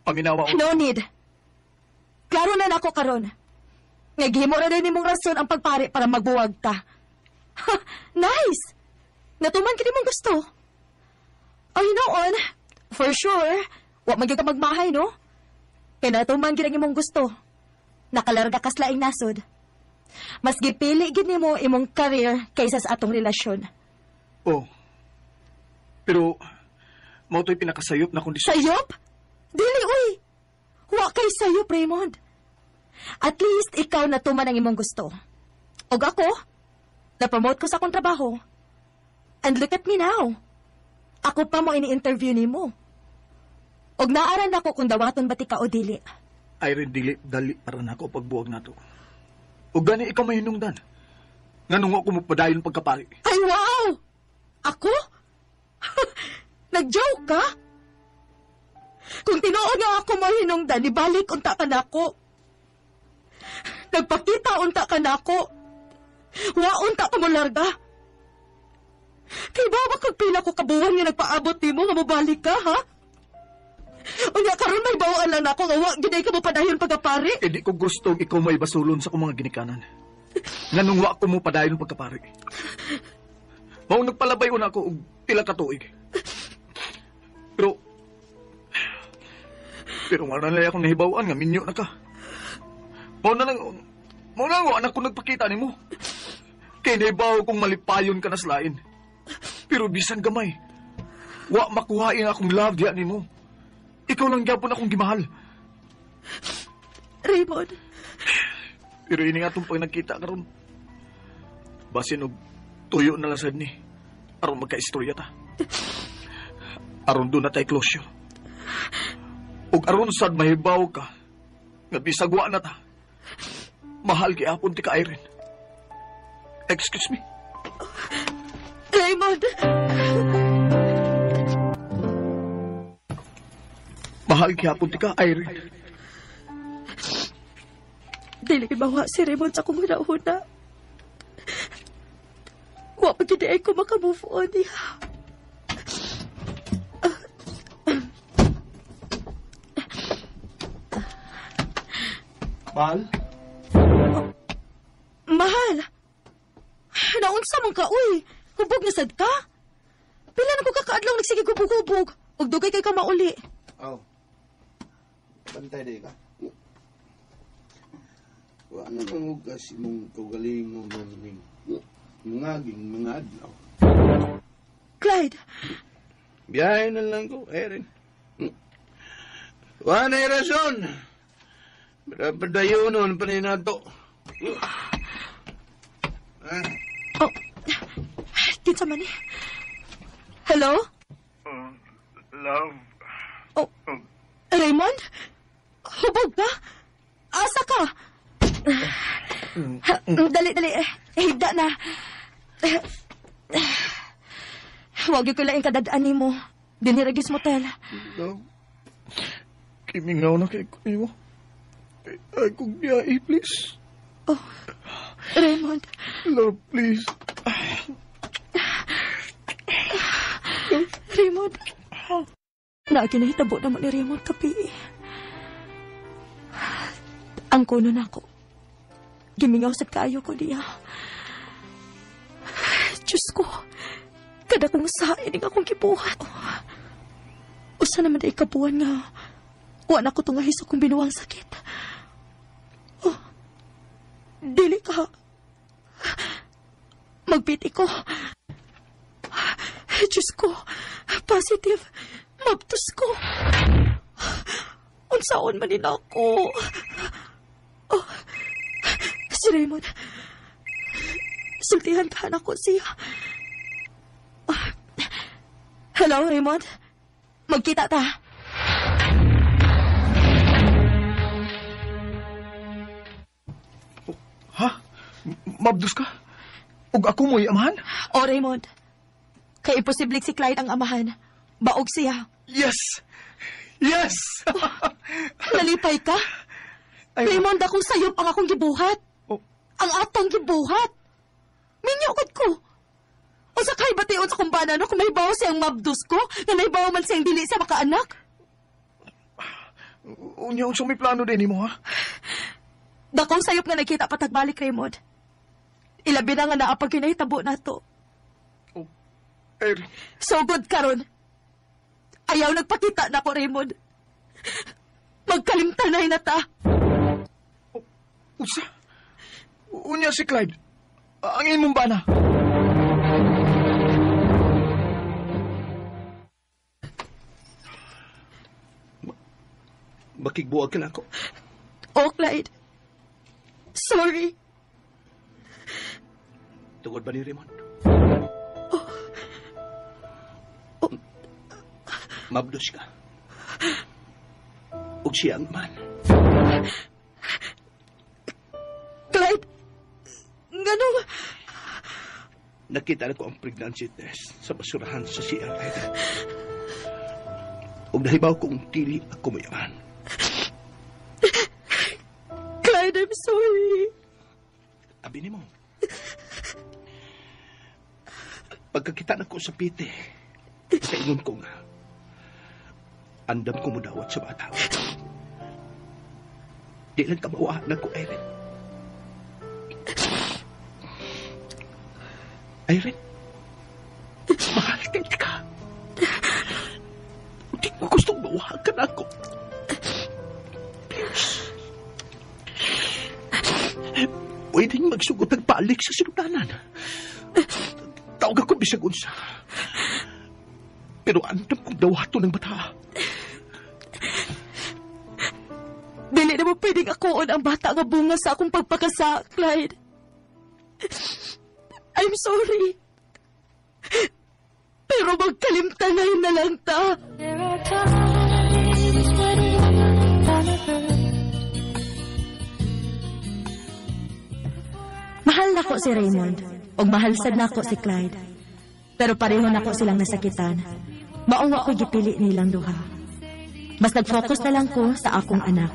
paminawa ko. No need. Klaro na nako karon. Naghimo ra din nimong rason ang pagpari para magbuwag ka. Ha, nice! Natuman kini mong gusto. Oh, you know on, for sure, wa man gyud ka magmahay, no? Kay natuman gid ang imong gusto. Nakalarga ka sa laing nasod. Mas gipili gid nimo imong career kaysa sa atong relasyon. Oh. Pero, mao to'y pinakasayop na kondisyon. Sayop? Dili, uy! Wa kay sayop, Raymond. At least ikaw natuman ang imong gusto. Og ako, na-promote ko sa akong trabaho. And look at me now. Ako pa mo ini-interview nimo. Og naaran ako kung dawaton ba ti ka o dili. Irene, dili, dali para nako pagbuwag nato. Og gani ikaw mahinungdan. Nganong ako mapadayon pagkapari. Ay, wow! Ako? Nag-joke ka? Kung tinuod nga ako mahinungdan, ibalik unta ka nako. Nagpakita unta ka nako. Wa unta ka mo larga. Kay ba kag pila ko kabuwan nga nagpaabot nimo nga mobalik ka, ha? Unya karon may bawaan lang nako nga wa gid ka mo padayon pagkapari. Eh di ko gusto ikaw may basulon sa akong mga ginikanan. Nganong wa ko mo padayon pagkapari. Mao nagpalabay una ako og pila ka tuig. Pero nga na lang akong nahibaw-an nga minyo na ka. Mao na lang wa na ko nagpakita nimo. Kay nahibaw kong malipayon ka na sa lain. Pero bisan gamay, wa makuhain akong love diya nimo. Ikaw lang gyapon akong gimahal. Raymond. Pero ini nga itong pag nagkita karon. Basin og tuyo na lang sad ni. Aron magka-istorya ta. Aron doon na tayo closure. Og aron sad mahibaw ka, nga bisag wa na ta. Mahal gyapon ti ka, Irene. Excuse me. Raymond! Mahal gyapon ti ka, Irene. Dili mawa si Raymond sa akong hunahuna. Wa pa gyud ay ko makamove on niya. Mahal? Mahal! Naunsa man ka, uy! Hubog na sad ka? Pila na ko kakaadlaw nagsige hubog-hubog. Ug dugay kay ka mauli. Aw. Bantay di ka. Wa na mangugas imong kaugalingon ning mangaging mga adlaw. Clyde! Biyahe na lang ko, Erin. Wa na rason. Padayonon pa ni nato. Oh, kinsa man ni? Hello? Love. Oh, Raymond? Hubog ka? Asa ka? Dali, dali. Higda na. Huwag ko lang kadadaan nimo. Diniragis motel. Love. Kimingaw na kay ko nimo. Ay, kung biyahe, please. Oh, Raymond. Love, please. Raymond. Naginahitabo na mo ni Raymond kapi. Ang kuno na ako. Gimingaw sa kaayo ko niya. Diyos ko, kada kong sain ang akong gibuhat. Usa naman ay kabuan nga, wa na ko tungahi sa akong binuang sakit. Oh, dili ka. Magbiti ko. Diyos ko, positive. Mabtos ko. Unsaon man nila ako. Oh, si Raymond. Sultihan ka na ko siya. Oh. Hello, Raymond. Magkita ta. Ha? Mabdos ka? Ug ako mo'y amahan? Oh, Raymond. Kay imposible si Clyde ang amahan. Baog siya. Yes! Yes! Oh, nalipay ka? Ay, Raymond, akong sayop ang akong gibuhat. Oh. Ang atong gibuhat. Minyokod ko. O sa kay bation sa kumbana, no, kung may bawo siyang mabdos ko, na may bawo man siyang dili sa makaanak. Unya, unsa may plano din nimo, ha? Dakong sayop nga nakita patagbalik, Raymond. Ilabi na nga naapag kinahitabo na to. Oh, Erin. So good karon. Ayaw nagpakita na ko, Raymond. Magkalimtanay na ta. Oh, unsa? Unya si Clyde. Ang imong bana. Makigbuwag ka na ako. Oh, Clyde. Sorry. Tungod ba ni Raymond? Oh. Oh. Mabdos ka. Ug siya ang man. Clyde! Ganong... Nakita na ko ang pregnancy test sa basurahan sa CR. Ug nahibaw kong dili ako mayaman. Clyde, I'm sorry. Abi nimo. Pagkakita na ko sa pite, kaingon ko nga, andam ko mudawat sa bata. Di lang kamawaan na ko, Irene. Irene, mahal ka. Hindi ko gustong mawahan ka na ako. Please. Pwedeng magsugot ang balik sa sinudanan. Tawag ako bisag unsa. Pero andam kong dawato ng bata. Dili na mo pwedeng akuon ang bata nga bunga sa akong pagpakasa, Clyde. I'm sorry. Pero magkalimtanay na lang ta. There are times when on earth. Mahal nako si Raymond, ug mahal sad nako si Clyde. Pero pareho nako silang nasakitan. Maong wa ko gipili nilang duha. Mas nag-focus na lang ko sa akong anak.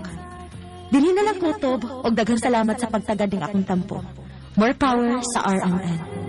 Dinhi na lang kutob og daghang salamat sa pagtagad ning akong tampo. More power sa RMN.